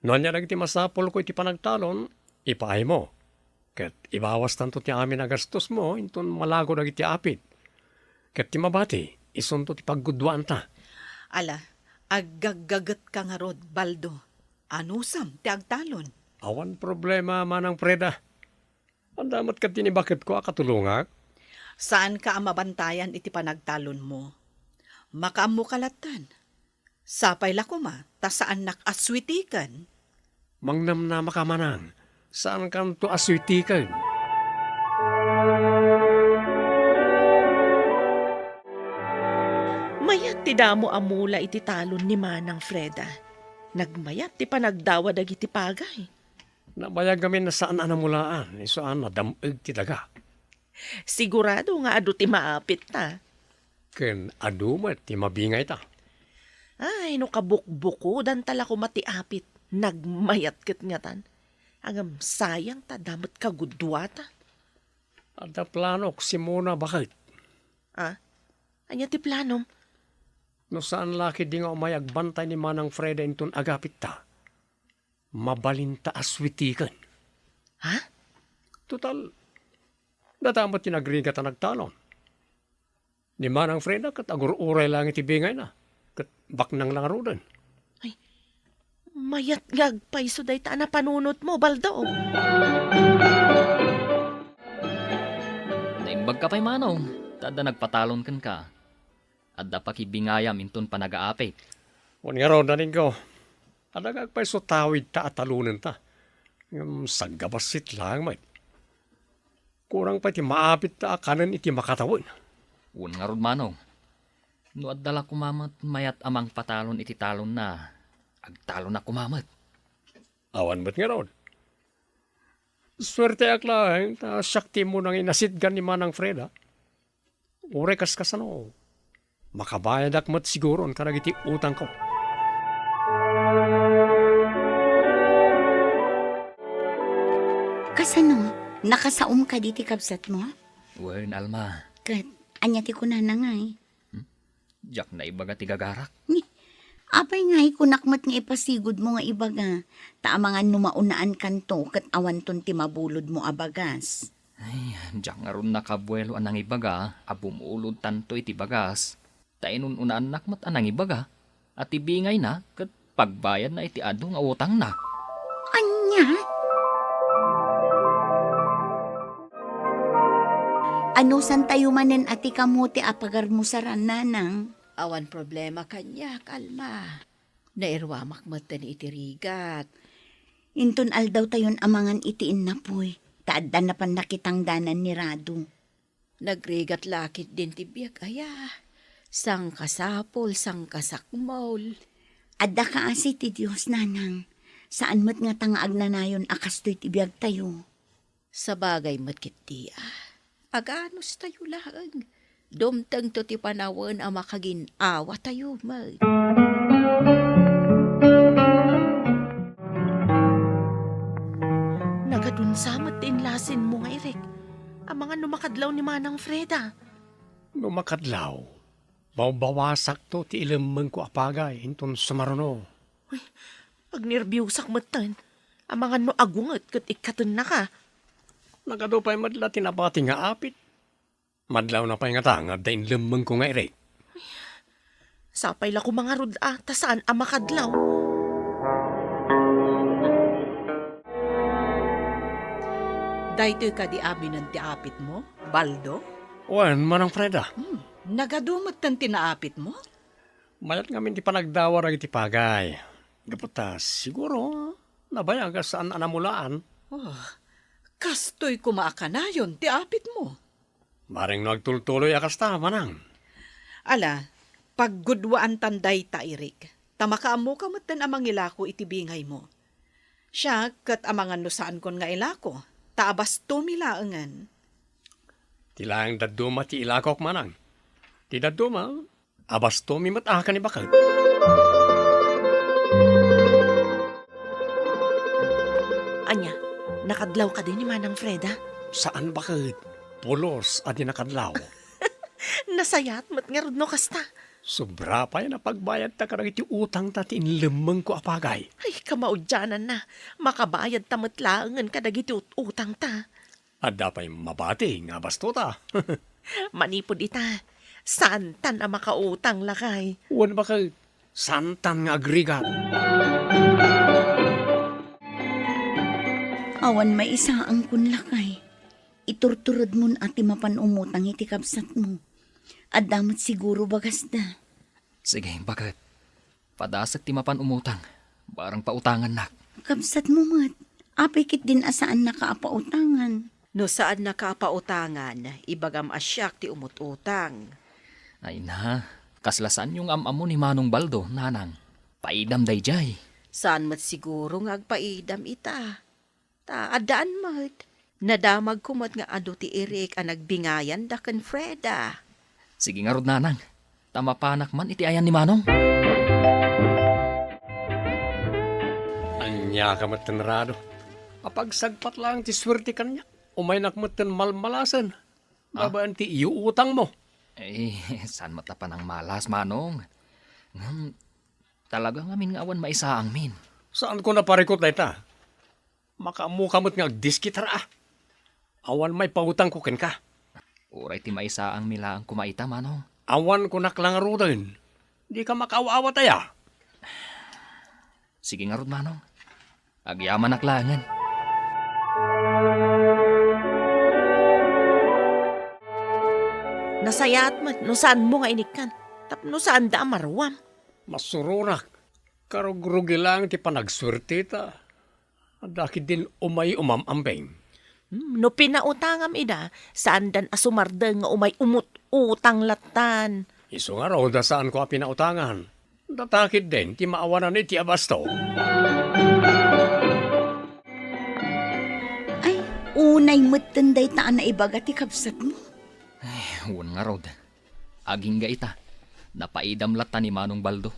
No ania dagiti masapulko iti panagtalon, ipaaymo. Ket ibawastanto ti amin a gastosmo inton malago dagiti apit. Ket ti mabati, isunto ti pagguduaanta. Ala, aggaggagetka ngarud, Baldo. Anusam ti agtalon? Awan problema, Manang Freda. Adda met kadin ni baketko a katulongak? Saanka a mabantayan iti panagtalonmo. Makaammoka lattan. Sapay la koma ta saannak a suitiken. Mangnamnamaka, Manang. Saankanto a suitiken. Mayat ti damo a mula iti talon ni Manang Freda. Nagmayat ti panagdawa dagiti pagay. Nabayag ngamin a saan a namulaan, isu a nadam-eg ti daga. Sigurado nga adu ti maapit ta. Ken adu met ti mabingay ta. Ay, no kabukbukodan ta la koma ti apit, nagmayat ket ngatan. Ngem sayang ta, adda met kagudua ta. Adda planok, Simona, baket. Ah? Ania ti planom? No saan la ketdi nga umay agbantay ni Manang Freda inton agapit ta, mabalinta a suitiken. Ha? Total, data met ti nagrigat a nagtalon. Ni Manang Freda ket agur-uray lang iti bingayna, ket baknang la ngaruden. Mayat nga agpayso dayta a napanunotmo, Baldo. Naimbagka pay, Manong, ta adda nagpatalon kenka. Adda pakibingayam inton panagaapit. Wen ngarud, Naningko, adda nga agpayso tawidta a talonenta. Ngem saggabassit laeng met. Kurang pay ti maapitta a kanen iti makatawen. Wen ngarud, Manong. No adda la koma met mayat a mangpatalon iti talonna, agtalon a koma met. Awan met ngarud. Suerteak laeng ta siak ti immuna nga inasitgan ni Manang Freda. Uray kaskasano, makabayadak met siguron kadagiti utangko. Kasano? Nakasaom kadi ti kabsatmo? Wen, Alma. Ket, ania ti kunana ngay? Hmm? Diak naibaga ti gagarak. Ni, apay ngay kunak met nga ipasigudmo nga ibaga, ta amangan no maunaan kanto ket awanton ti mabulodmo a bagas? Ay, diak ngarud nakabuelo a nangibaga a bumulodtanto iti bagas. Ta inun-unaannak met a nangibaga a ti bingayna ket pagbayadna iti adu nga utangna. Ania? Anusantayo manen a ti kamote a pagarmusaran, nanang? Awan problema kaniak, Alma. Nairuamak metten iti rigat. Inton aldawtayon amangan iti innapuy, ta adda napan nakitangdanan ni Radu. Nagrigat la ketdin ti biag aya. Sangkasapul, sangkasakmol. Adda kaasi ti Dios, nanang. Saan met ngata nga agnanayon a kastoy ti biagtayo. Sabagay met ketdi a, aganustayo laeng. Dumtengto ti panawen a makagin-awatayo met. Nagadunsa met ti inlasinmo nga irik. Amangan no makadlaw ni Manang Freda. No makadlaw, bawbawasakto ti ilemmengko a pagay inton sumaruno. Uy, agnerbiosak metten. Amangan no agunget ket ikkatennaka. Nagadu pay met la ti nabati nga apit. Madlawna pay ngata nga adda inlemmengko nga irik. Sapay la koma ngarud a ta saan a makadlaw. Daytoy kadi aminen ti apitmo, Baldo? Wen, Manang Freda. Hmm, nagadu metten ti naapitmo? Mayat ngamin ti panagdawar dagiti pagay. Gapu ta, siguro, nabayag a saan a namulaan. Oh, kastoy koma a kanayon ti apitmo. Bareng no agtultuloy a kasta, manang. Ala, paggudwaantan dayta, Irik. Ta makaammoka metten a mangilako iti bingaymo. Siak, ket amangan no saankon nga ilako, ta abastomi laengen. Ti laeng dadduma ti ilakok, manang. Ti dadduma, abastomi met a ken ni baket. Ania, nakadlaw kadi ni Manang Freda? Saan baket. Pulos a di nakadlaw. Nasayaat met ngarud no kasta. Sobra pay a napagbayadta kadagiti utangta ti inlemmengko a pagay. Ay, kamaudiananna. Makabayadta met laengen kadagiti ut-, utangta. Adda pay mabati nga abastota. Manipud ita, saantan a makautang, lakay. Wen, baket, saantan nga agrigat. Awan maisaangkon, lakay. Iturturedmon a ti mapan umutang iti kabsatmo. Adda met siguro bagasda. Sige, baket. Padasek ti mapan umutang, barang pautangannak. Kabsatmo met, apay ketdin a saannaka a pautangan? No saannaka a pautangan, ibagam a siak ti umut-utang. Ay na, kasla saanyo nga am-ammo ni Manong Baldo, nanang. Paidam daydiay. Saan met siguro nga agpaidam ita? Ta addaan met. Nadamagko met nga adu ti Irik a nagbingayanda ken Freda. Sige ngarud, nanang, ta mapanak man iti ayan ni Manong. Ania ka met ten, Rado? Apagsagpat laeng ti suerte kaniak. Umaynak met ten malmalasen. Ah? Babaen ti iyo utangmo. Eh, saan met a panangmalas, Manong? Ngem, talaga ngamin nga awan maisaangmin. Saanko naparikut dayta? Makaammoka met nga agdiskitar a. Awan maipautangko kenka. Uray ti maisaangmi laeng koma ita, Manong. Awan kunak la ngaruden. Dika makaaw-awat aya? Sige ngarud, Manong. Agyamanak laengen. Nasayaat met no saanmo nga inikkan, tapno saanda a maruam. Masurorak. Karugrugi laeng ti panagsuerteta. Adda ketdin umay umam-ambeng. Hmm, no pinautangam ida, saandan a sumardeng nga umay umut-utang lattan. Isu ngarud a saanko a pinautangan. Data ketdin ti maawanan iti abasto. Ay, unay metten dayta a naibaga ti kabsatmo. Ay, wen ngarud. Agingga ita. Napaidam latta ni Manong Baldo.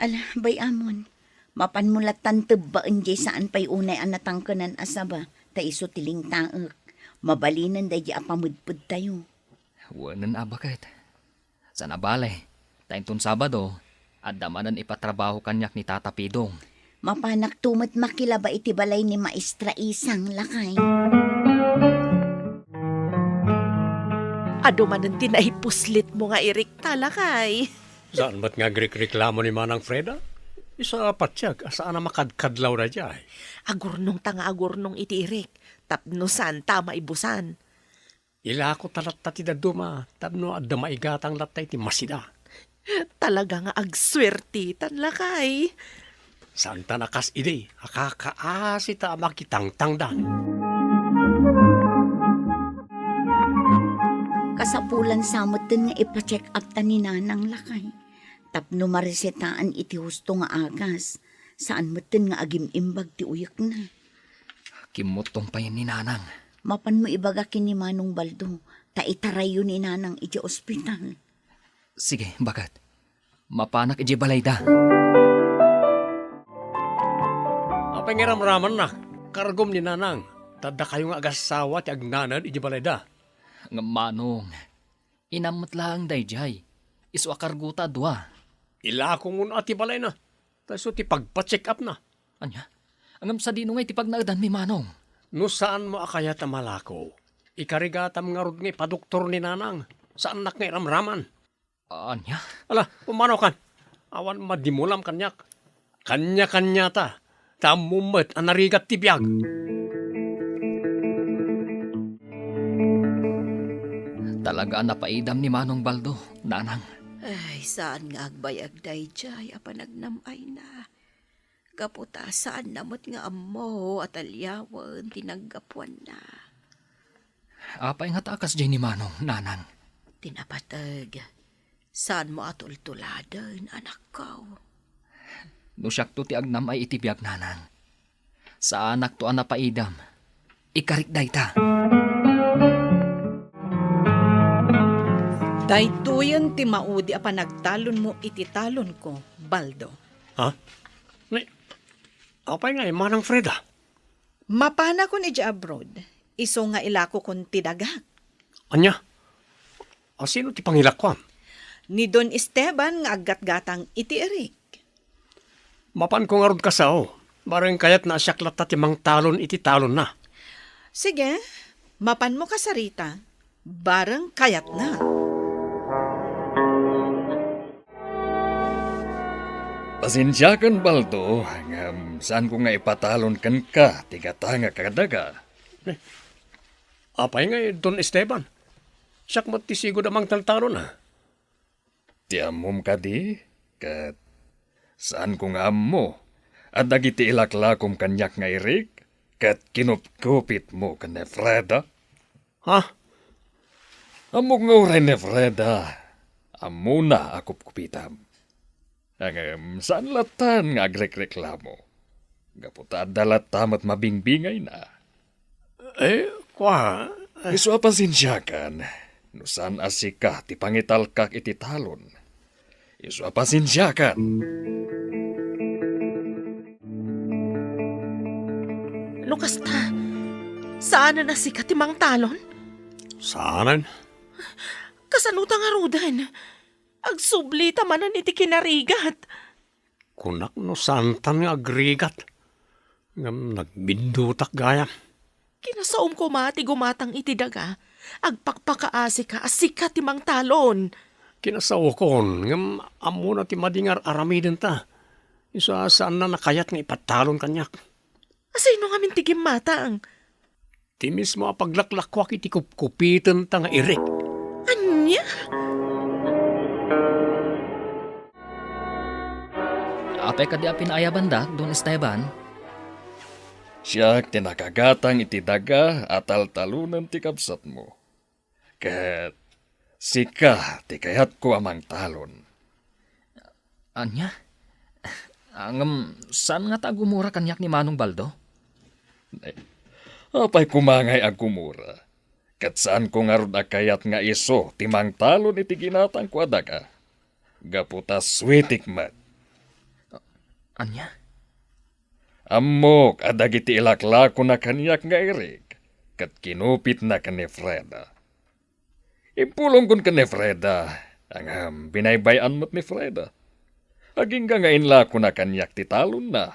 Ala, bay-amon. Mapanmo lattan tebbaen jay saan pay unay a natangkenan a saba, ta isu ti lingtaek. Mabalinen daydi a pamedpedtayo. Wenen a baket. Saan a bale, ta inton Sabado, adda manen ipatrabaho kaniak ni Tata Pidong. Mapanakto met makilaba iti balay ni Maestra Isang, lakay. Adu manen ti naipuslitmo nga irikta, lakay. Saan met nga agrikreklamo ni Manang Freda? Isu a patiek a saan a makadkadlaw daydiay. Agurnongta nga agurnong iti irik, tapno saanta a maibusan. Ilako ta latta ti dadduma, tapno adda maigatang latta iti masida. Talaga nga agsuertitan, lakay. Saanta a kas idi a kakaasita a makitangtangdan. Kasapulan sa metten nga ipa-check up ta ni Nanang, lakay. Tapno maresetaan iti husto nga agas, saan metten nga agim-imbag ti uyekna. Kimmuttong pay ni Nanang. Mapanmo ibaga ken ni Manong Baldo, ta itarayyo ni Nanang idiay ospital. Sige, baket. Mapanak idiay balayda. Apay nga ramramannak? Kargom ni Nanang, ta dakayo nga agassawa ti agnaned idiay balayda. Ngem Manong, inam met laeng daydiay. Isu a kargota a dua. Ilako ngarud ti balayna. Ta isu ti pagpa-check up-na. Ania? Ngem sadino ngay ti pagnaedanmi, Manong? No saanmo a kayat a malako, ikarigatam ngarud nga ipadoktor ni Nanang. Saannak nga iramraman. Ania? Ala, pumanaw kan. Awan madimulam kaniak. Kanya-kanyata, ta ammom met a narigat ti biag. Talaga a napaidam ni Manong Baldo, Nanang. Ay, saan nga agbayag daydiay a panagnam-ayna. Gapu ta saanna met nga ammo a taliawen ti naggapuanna. Apay ngata a kasdiay ni Manong, Nanang? Ti napateg, saanmo a tultuladen, anakko. No siakto ti agnam-ay iti biag, Nanang, saanakto a napaidam. Ikarik dayta. Daytoyen ti maudi a panagtalonmo iti talonko, Baldo. Ha? Ni, apay ngay, Manang Freda? Mapanakon idiay abroad, isu nga ilakokon ti dagak. Ania? A, sino ti pangilakuam? Ni Don Esteban nga aggatgatang iti irik. Mapanko ngarud kasao, bareng kayatna a siak latta ti mangtalon iti talonna. Sige, mapanmo kasarita, bareng kayatna. Pasensiakan, Baldo, ngem saanko nga ipatalon kenka ti gatangek a daga. Eh, apay ngay, Don Esteban? Siak met ti sigud a mangtaltalon, a. Ti ammom kadi, ket saanko nga ammo a dagiti ilaklakom kaniak nga irik ket kinupkupitmo ken ni Freda? Ha? Ammok nga uray ni Freda, ammona a kupkupitam. Ngem saan lattan nga agrekreklamo. Gapu ta adda latta met mabingbingayna. Eh, kua, eh. Isu a pasensiakan, no saan a sika ti pangitalkak iti talon. Isu a pasensiakan. No kasta, saanen a sika ti mangtalon? Saanen? Kasano ta ngaruden? Agsubli ta manen iti kinarigat. Kunak no saantan nga agrigat, ngem nagbindutak gayam. Kinasaom koma ti gumatang iti daga, agpakpakaasika a sika ti mangtalon. Kinasaokon, ngem ammona ti madi nga ar-aramidenta. Isu a saanna a kayat nga ipatalon kaniak. Asino ngamin ti gimmatang? Ti mismo a paglaklakuak iti kupkupitenta nga irik. Ania? Apay kadi a pinaayabanda, Don Esteban? Siak ti nakagatang iti daga a taltalonen ti kabsatmo. Ket sika ti kayatko a mangtalon. Ania? Ngem saan ngata a gumura kaniak ni Manong Baldo? Apay koma ngay a gumura? Ket saanko ngarud a kayat nga isu ti mangtalon iti ginatangko a daga. Gapu ta suitik met. Ania? Ammok a dagiti ilaklakona kaniak nga irik, ket kinupitna ken ni Freda. Impulongkon ken ni Freda, ngem binaybay-an met ni Freda. Agingga nga inlakona kaniak ti talonna.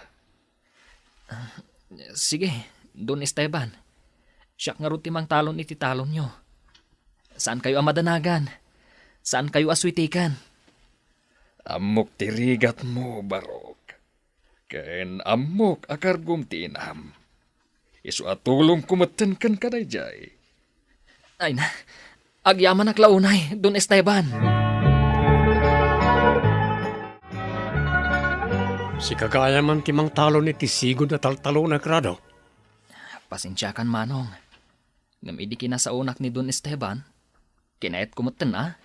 Sige, Don Esteban. Siak ngarud ti mangtalon iti talonyo. Saankayo a madanagan. Saankayo a suitikan. Ammok ti rigatmo, Barok. Ken ammok a kargom ti inam. Isu a tulongko metten kenka daydiay. Ay na, agyamanak la unay, Don Esteban. Sika gayam man ti mangtalon iti sigud a taltalonek, Rado. Pasensiakan, Manong. Ngem idi kinasaonak ni Don Esteban, kinayatko metten a.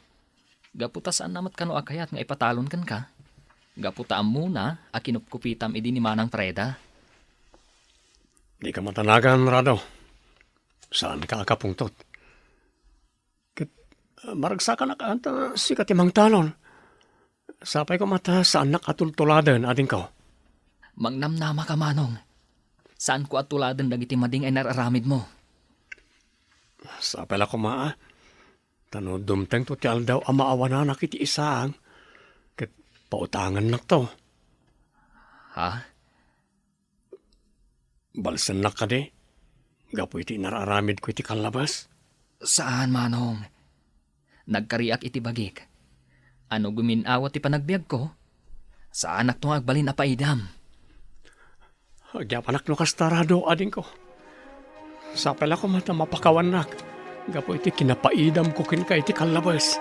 Gapu ta saanna met kano a kayat nga ipatalon kenka. Gapu ta ammona a kinupkupitam idi ni Manang Freda. Dika madanagan, Rado. Saanka a kapungtot. Ket, ah, maragsakanak ata sika ti mangtalon. Sapay koma ta saannak a tultuladen, adingko. Mangnamnamaka, Manong. Saanko a tuladen dagiti madi nga inar-aramidmo. Sapay la koma, a. Ta no dumtengto ti aldaw a maawananak iti isaang, ket pautangannakto. Ha? Balsennak kadi? Gapu iti inar-aramidko iti kallabas? Saan, Manong. Nagkariak iti bagik. A no gumin-awa ti panagbiagko, saanakto nga agbalin a paidam. Agyamanak no kasta, Rado, adingko. Sapay la koma ta mapakawannak gapu iti kinapaidamko kenka iti kallabas.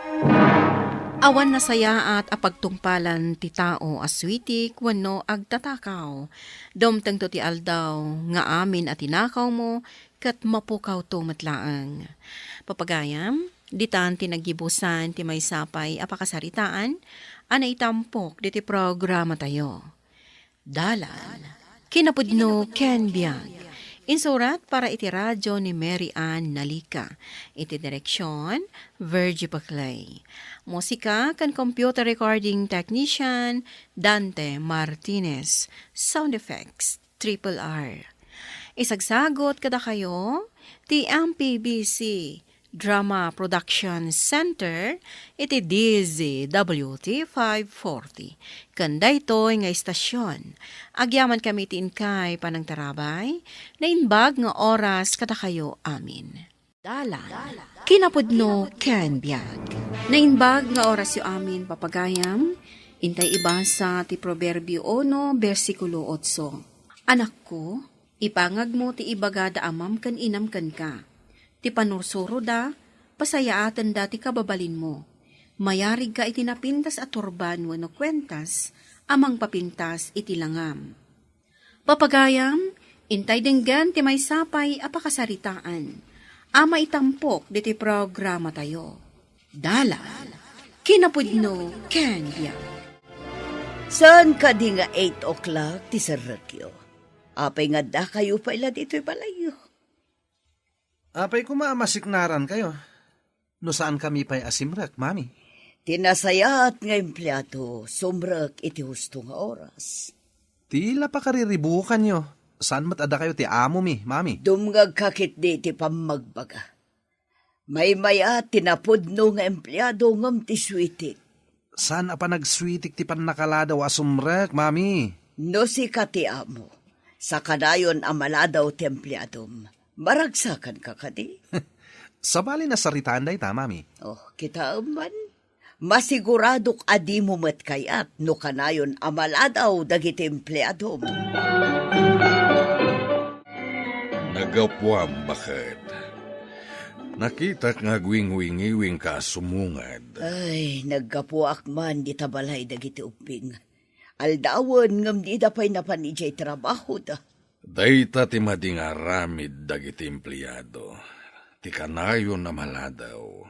Awan nasayaat a pagtungpalan ti tao a suitik wenno agtatakaw. Dumtengto ti aldaw nga amin a tinakawmo ket mapukawto met laeng. Papagayam, ditan ti naggibusan ti maysa pay a pakasaritaan a naitampok ditoy programatayo. Dalan, kinapudno ken biag. Insurat para iti radio ni Mary Ann Nalica. Iti direksion, Virgie Paclay. Musika ken computer recording technician, Dante Martinez. Sound effects, Triple R. Isagsagot kadakayo ti M P B C Drama Production Center iti D Z W T five forty. Ken daytoy nga istasyon, agyamankami ti inkay panangtarabay, naimbag nga oras kadakayo amin. Dalan, kinapudno ken biag. Naimbag nga orasyo amin, papagayam, intay ibasa ti Proverbio uno, bersikulo otso. Anakko, ipangagmo ti ibagada a mam ken inam kenka. Ti panursuroda, pasayaatenda ti kababalinmo. Mayarigka iti napintas a turban wenno kuentas a mangpapintas iti langam. Papagayam, intay denggen ti maysa pay a pakasaritaan a maitampok ditoy programatayo. Dalan, kinapudno ken biag. Saan kadi nga eight o'clock ti serrekyo? Apay nga addakayo pay la ditoy balayyo? Apay koma a masiknarankayo no saankami pay a simrek, Mami? Ti nasayaat nga empleado, sumrek iti husto nga oras. Ti la pakariribukanyo, saan met a dakayo ti amomi, Mami? Dumngegka ketdi iti pammagbaga. Maymayat ti napudno nga empleado ngem ti suitik. Saan a panagsuitik ti pannakaladaw a sumrek, Mami? No sika ti amo, sakanayon a maladaw ti empleadom, maragsakanka kadi? Sabali, nasaritaan dayta, Mami. Oh, kitaem man. Masiguradok a dimo met kayat no kanayon a maladaw dagiti empleadom. Naggapuam, baket. Nakitak nga agwingwingiwingka a sumungad. Ay, naggapuak man dita balay dagiti ubbing. Aldawen ngem dida pay napan idiay trabahoda. Dayta ti madi nga aramid dagiti empleado, ti kanayon a maladaw.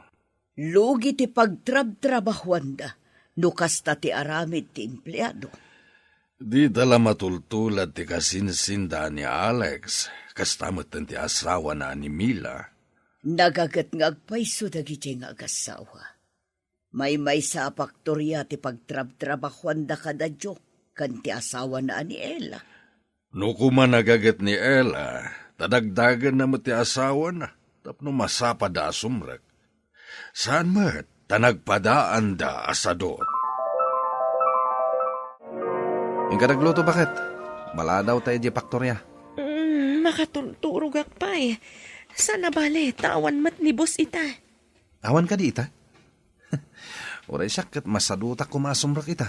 Lugi ti pagtrabtrabahuanda no kasta ti aramid ti empleado. Dida la matultulad ti kasinsinda a ni Alex, kasta metten ti asawana a ni Mila. Nagaget nga agpayso dagidiay nga agassawa. Maymaysa a paktoria ti pagtrabtrabahuanda kada Joe ken ti asawana a ni Ella. No koma nagaget ni Ella, ta dagdagenna met ti asawana tapno masapada a sumrek. Saan met, ta nagpadaanda a sadut. Inka nagluto, baket. Maladaw ta idiay paktoria. Mm, makaturturogak pay. Saan a bale, ta awan met ni boss ita. Awan kadi ita? Uray siak ket masadutak koma a sumrek ita.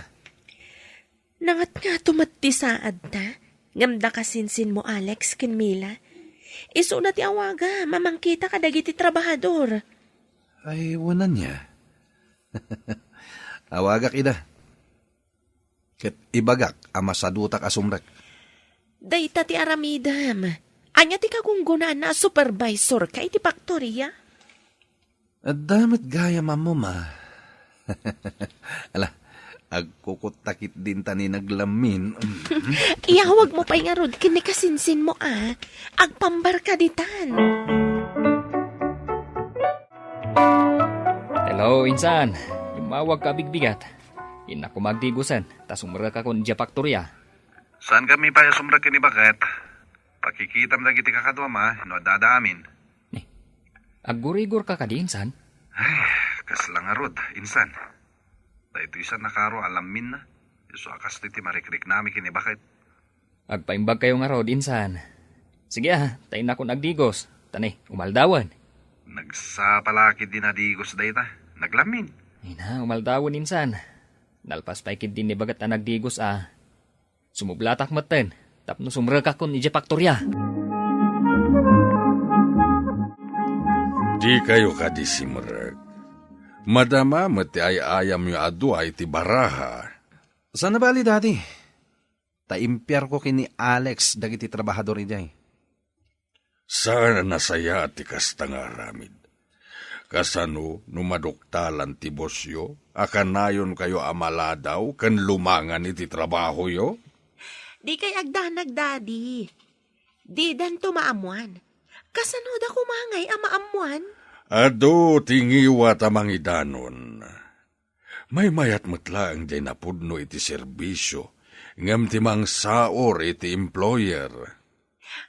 Nangatngato met ti saadta, ngem da kasinsinmo Alex ken Mila. Isuna ti awaga, mamangkita kadagiti trabahador. Ay, wen ania. Awagak ida. Ket ibagak a masadutak a sumrek. Dayta ti aramidem. Ania ti kagunggonaanna a supervisorka iti paktoria? Adda met gayam ammom a. Ala, agkukutta ketdin ta ni naglammin. Iyawagmo pay ngarud ken ni kasinsinmo a. Agpambarka ditan. Hello, insan. Immawagka a bigbigat. Innak koma agdigosen, ta sumrekakon idiay paktoria. Saankami pay a sumrek ken ni baket. Pakikitam dagiti kakaduam a no adda amin. Ni, aggurigorka kadi, insan? Ay, kasla ngarud, insan. Daytoy saan a karo a lamminna. Isu a kastoy ti marikriknami ken ni baket. Agpaimbagkayo ngarud, insan. Sige a, ta innakon agdigos. Ta ni, umaldawen. Nagsapa la ketdi a digos dayta. Naglammin. Ay na, umaldawen, insan. Nalpas pay ketdi ni baket a nagdigos a. Sumublatak metten, tapno sumrekakon idiay paktoria. Dikayo kadi simrek. Madama met ti ay-ayamyo a dua iti baraha. Saan a bali, Daddy. Ta impiarko ken ni Alex dagiti trabahador idiay. Saan a nasayaat ti kasta nga aramid. Kasano no maduktalan ti bossyo a kanayonkayo a maladaw ken lumangan iti trabahoyo? Dikay agdanag, Daddy. Didanto maammuan. Kasanoda koma ngay a maammuan? Adu ti ngiwat a mangidanon. Maymayat met laeng diay napudno iti serbisio, ngem ti mangsaor iti employer.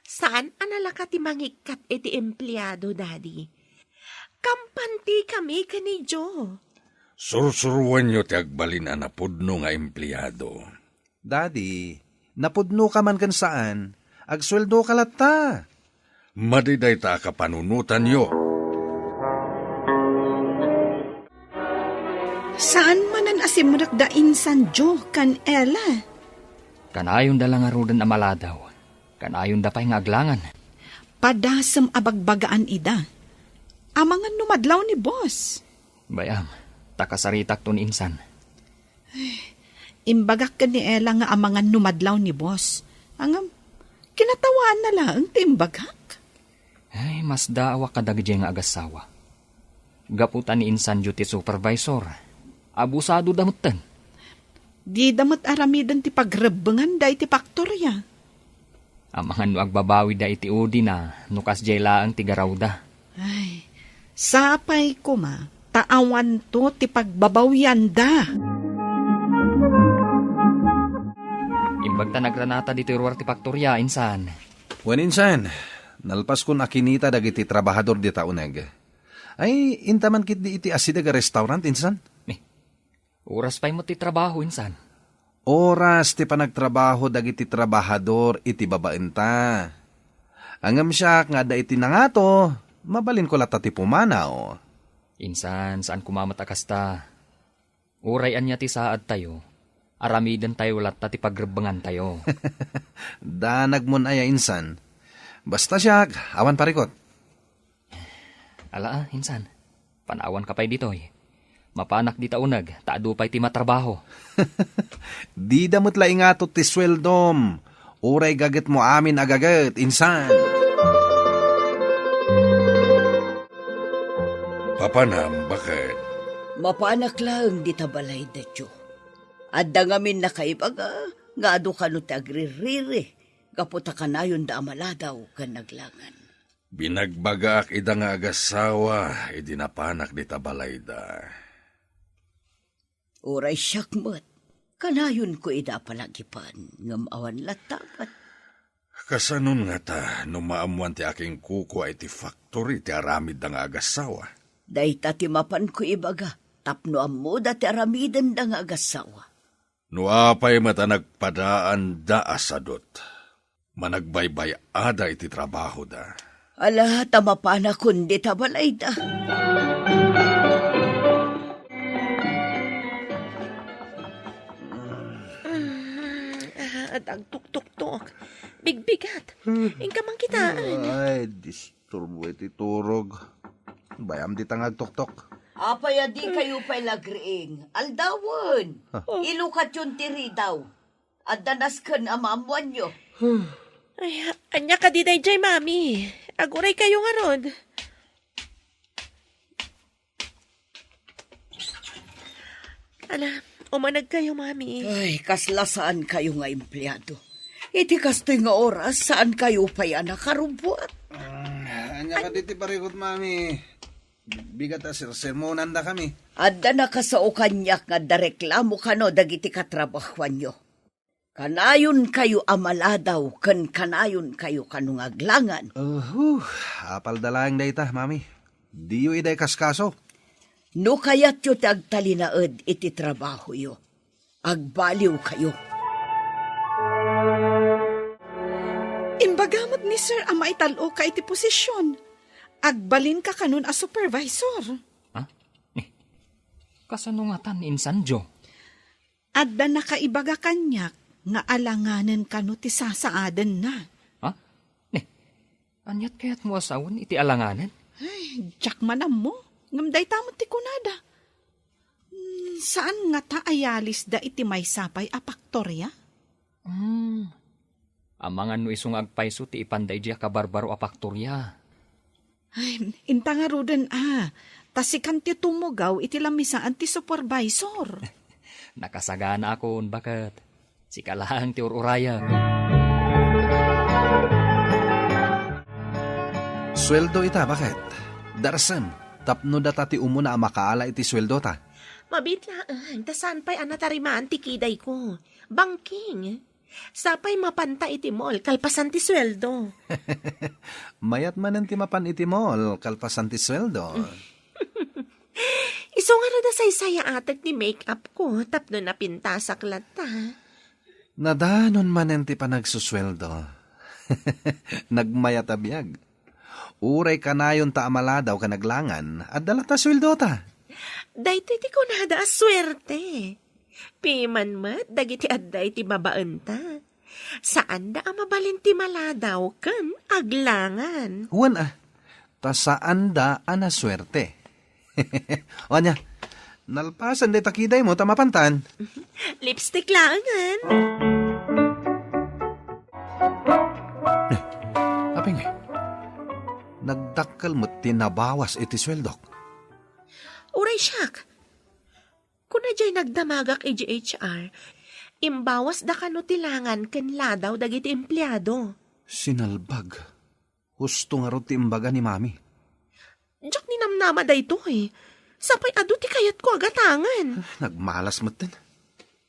Saan a nalaka ti mangikkat iti empleado, Daddy. Kampantikami ken ni Joe. Sursuroenyo ti agbalin a napudno nga empleado. Daddy, napudnoka man ken saan, agsueldoka latta. Madi dayta a kapanunotanyo. Saan manen a simrekda insan Joe ken Ella? Kanayonda la ngaruden a maladaw. Kanayonda pay nga aglangan. Padasem a bagbagaan ida. Amangan no madlaw ni boss. Bay-am, ta kasaritakto ni insan. Imbagak ken ni Ella nga amangan no madlaw ni boss. Ngem, kinatawaanna laeng ti imbagak. Ay, masdaawak kadagidi nga agassawa. Gapu ta ni insan Joe ti supervisor, abusadoda metten. Dida met aramiden ti pagrebbenganda iti paktoria. Amangan no agbabawida iti udina no kasdiay laeng ti garawda. Ay, sapay koma ta awanto ti pagbabawianda. Imbag ta nagranata ditoy ruar ti paktoria, insan. Wen, insan, nalpaskon a kinita dagiti trabahador dita uneg. Ay, inta man ketdi iti asideg a restaurant, insan? Ni, oras pay met ti trabaho, insan. Oras ti panagtrabaho dagiti trabahador iti babaenta. Ngem siak nga adda iti nangato, mabalinko latta ti pumanaw. Insan, saan koma met a kasta. Uray ania ti saadtayo, aramidentayo latta ti pagrebbengantayo. Danagmon aya insan. Basta siak, awan parikut. Ala, ah, insan. Panawanka pay ditoy. Mapanak dita uneg, ta adu pay ti matrabaho. Dida met la ingato ti sueldom. Uray gagetmo amin a gaget, insan. Papanam, baket. Mapanak laeng dita balayda, Joe. Adda ngamin nakaibaga nga adu kano ti agririri gapu ta kanayonda a maladaw ken aglangan. Binagbagaak ida nga agasawa idi napanak dita balayda. Uray siak met, kanayonko ida a palagipan, ngem awan latta met. Kasanon ngata no maammoan ti akinkukua iti factory ti aramidda nga agasawa? Dayta ti mapanko ibaga, tapno ammoda ti aramidenda nga agasawa. No apay met a nagpadaanda a sadut, managbaybay-ada iti trabahoda. Ala, ta mapanakon dita balayda. Mm, ah, adda agtuktuktok. Bigbigat. Inka man kitaen. Ay, disturbo iti turog. Bayam dita nga agtuktok. Apay a dikayo pay lagriing? Aldawen. Ah. Ilukatyon ti ridaw. Adda nasken a maammoanyo. Ay, ania kadi daydiay, Mami? Aguraykayo ngarud. Ala, umanegkayo, Mami. Ay, kasla saankayo nga empleado. Iti kastoy nga oras, saankayo pay a nakarubbuat. Mm, ania kadi ti parikut, Mami? Bigat a sersermonandakami. Adda nakasao kaniak nga adda reklamo kano dagiti katrabahoanyo. Kanayonkayo a maladaw ken kanayonkayo kano nga aglangan. Uhu, apalda laeng dayta, Mami. Diyo ida ikaskaso. No kayatyo ti agtalinaed iti trabahoyo, agbaliwkayo. Imbaga met ni Sir a maital-oka iti posision. Agbalinka kanon a supervisor. Ha? Eh, kasano ngatan, Insan Jo? Adda nakaibaga kaniak nga alanganen kano ti sasaadenna. Ha? Ni, aniat kayatmo a sawen iti alanganen? Ay, diak man ammo. Ngem dayta met ti kunada. Hmm, saan ngata a yalisda iti maysa pay a paktoria? Hmm. Amangan no isu nga agpayso ti ipanda idiay a kabarbaro a paktoria. Ay, inta ngaruden a, ta sikan ti tumugaw iti lamisaan ti supervisor. Nakasaganaakon, baket. Sika laeng ti ur-urayek. Sueldo ita, baket. Darsem, tapno data ti umuna a makaala iti sueldota. Mabiit laeng, ta saan pay a natarimaan ti kidayko. Bangking. Sapay mapanta iti mall kalpasan ti sueldo. Mayat manen ti mapan iti mall kalpasan ti sueldo. Isu ngarud a saysayaatek ti make-up ko tapno napintasak latta. Nadanon manen ti panagsusueldo. Nagmayat a biag. Uray kanayonta a maladaw ken aglangan, adda latta sueldota. Daytoy ti kunada a suerte. Piman met dagiti adda iti babaenta. Saanda a mabalin ti maladaw ken aglangan. Wen a, ta saanda a nasuerte. O ania, nalpasen dayta kidaymo ta mapantan. Lipstick laengen. Apay ngay? Nagdakkel met ti nabawas iti sueldok. Uray siak. Kuna jay nagdamagak iti H R, imbawasda kano ti langan ken ladaw dagiti empleado. Sinalbag. Husto ngarud ti imbaga ni Mami. Diak ninamnama daytoy. Sapay adu ti kayatko a gatangen. Nagmalas metten.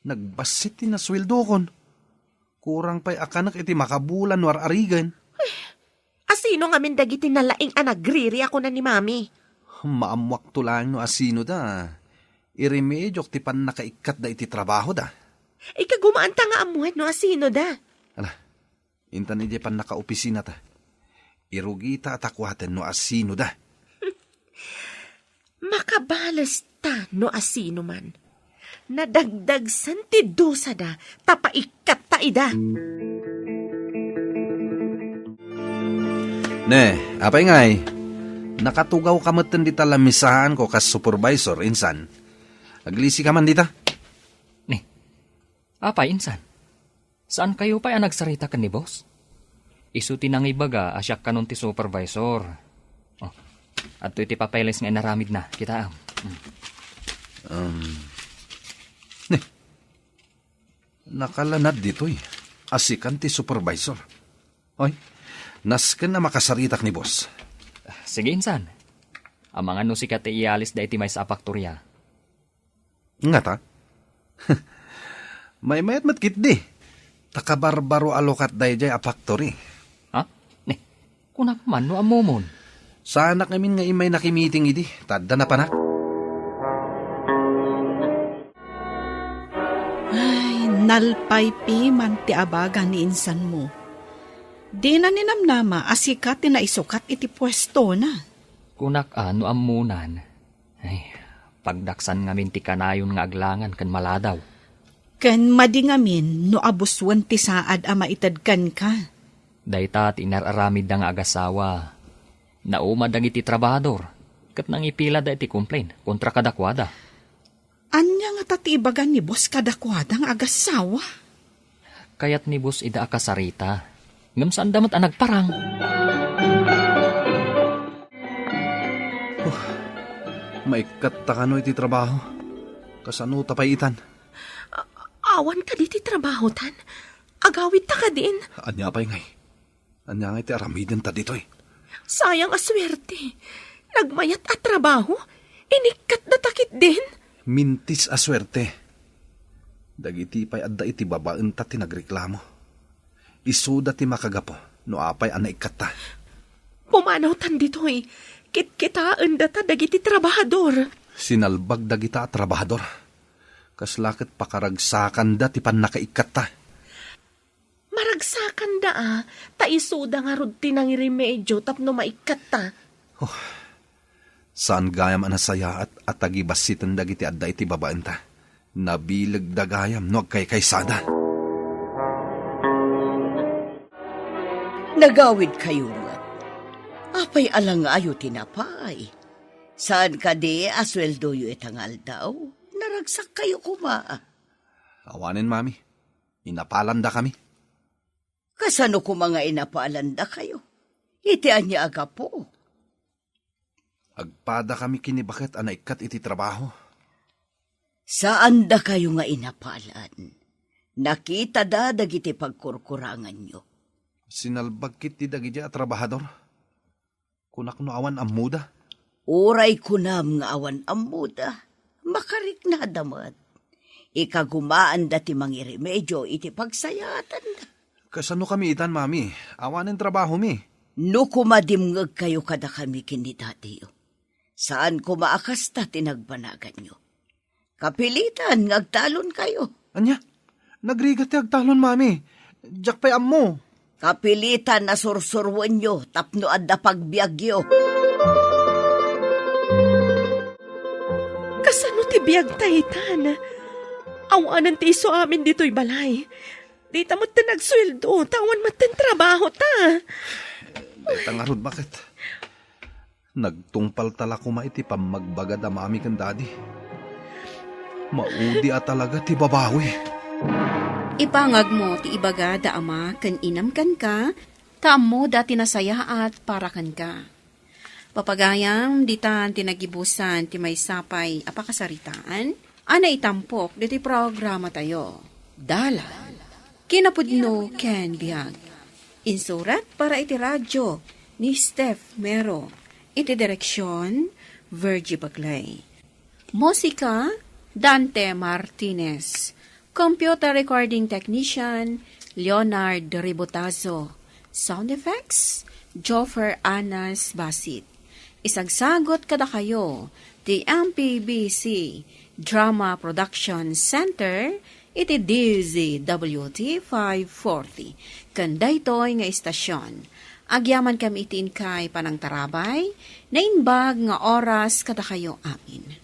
Nagbassit ti nasueldokon. Kurang pay a kanek iti makabulan no ar-arigen. Asino ngamin dagiti nalaing a nagriri a kuna ni Mami? Maammoakto laeng no asinoda. Iremediok ti pannakaikkatda iti trabahoda. Ikagumaanta nga ammoen no asinoda. Ala, intan idiay pannakaopisinata. Irugita a takuaten no asinoda. Makabalesta no asinoman. Nadagdagsen ti dusada, ta paikkatta ida. Ne, apay ngay, nakatugaw ka metten dita lamisaanko kas supervisor, insan. Aglisi ka man dita? Ne, apay, insan? Saan kayo pay a nagsarita ken ni boss? Isu ti nangibaga a siak kanon ti supervisor. Oh, adtoy ti papeles nga inaramidna. Kitaem. Hmm. Um, ne, nakalanad ditoy. Asikan ti supervisor. Oy, nasken a makasaritak ni boss. Sige, insan. Amangan no sika ti iyalis da iti maysa a faktoria. Ngata? Maymayat met ketdi. Ta kabarbaro a lukat daydiay a factory. Ha? Ne, kunak man no ammomon. Saanak ngamin nga immay nakimiting idi, ta adda napanak. Ay, nalpay piman ti abaga ni insanmo. Dina ninamnama a sika ti naisukat iti puestona. Kunak a no ammonan. Ay, pagdaksan ngamin ti kanayon nga aglangan ken maladaw. Ken madi ngamin no abusuen ti saad a maited kenka. Dayta ti inar-aramidda nga agasawa. Nauma dagiti trabahador, ket nangipilada iti complaint kontra kadakuada. Ania ngata ti ibaga ni boss kadakuada nga agasawa? Kayat ni boss ida a kasarita, ngem saanda met a nagparang. Huh, maikkatta kano iti trabaho? Kasano ta pay itan? A-, awan kadi ti trabaho tan? Agawidta kadin? Ania pay ngay? Ania ngay ti aramidenta ditoy? Sayang a suerte. Nagmayat a trabaho, inikkatdata ketdin. Mintis a suerte. Dagiti pay adda iti babaenta ti nagreklamo. Isuda ti makagapu no apay a naikkatta. Pumanawtan ditoy. Kitkitaendata dagiti trabahador. Sinalbag dagita a trabahador. Kasla ket pakaragsakanda ti pannakaikkatta. Maragsakanda a, ta isuda ngarud ti nangiremedio tapno maikkatta. Oh, saan gayam a nasayaat a tagibassiten dagiti adda iti babaenta. Nabilegda gayam no agkaykaysada. Nagawidkayo met. Apay a langayo ti napay? Saan kadi a sueldoyo ita nga aldaw? Naragsakkayo koma. Awanen, Mami. Inapalandakami. Kasano koma nga inapalandakayo? Iti ania a gapu? Agpadakami ken ni baket a naikkat iti trabaho. Saandakayo nga inapalan. Nakitada dagiti pagkurkuranganyo. Sinalbag ketdi dagiti a trabahador. Kunak no awan ammoda. Uray kunam nga awan ammoda, makariknada met. Ikagumaanda ti mangiremedio iti pagsayaatanda. Kasano kami itan, Mami? Awanen trabahomi. No kumadimngegkayo kadakami ken ni Dadiyo, saan koma a kasta ti nagbanaganyo. Kapilitan nga agtalonkayo. Ania? Nagrigat ti agtalon, Mami. Diak pay ammo. Kapilitan a sursuroenyo tapno adda pagbiagyo. Kasano ti biagta itan? Awanen ti isu amin ditoy balay. Dita metten agsueldo, ta awan metten trabahota. Dayta ngarud, baket? Nagtungpalta la koma iti pammagbaga da Mami ken Dadi. Maudi a talaga ti babawi. Ipangagmo ti ibaga da ama ken inam kenka, ta ammoda ti nasayaat para kenka. Papagayam, ditan ti nagibusan ti maysa pay a pakasaritaan a naitampok ditoy programatayo. Dalan, kinapudno ken biag. Insurat para iti radio ni Steph Mero. Iti direksion, Virgie Bagley. Musika, Dante Martinez. Computer recording technician, Leonard Ribotazo. Sound effects, Joffer Anas Basit. Isagsagot kadakayo ti M P B C Drama Production Center iti D Z W T five forty. Ken daytoy nga istasion, agyamankami iti inkay panangtarabay, naimbag nga oras kadakayo amin.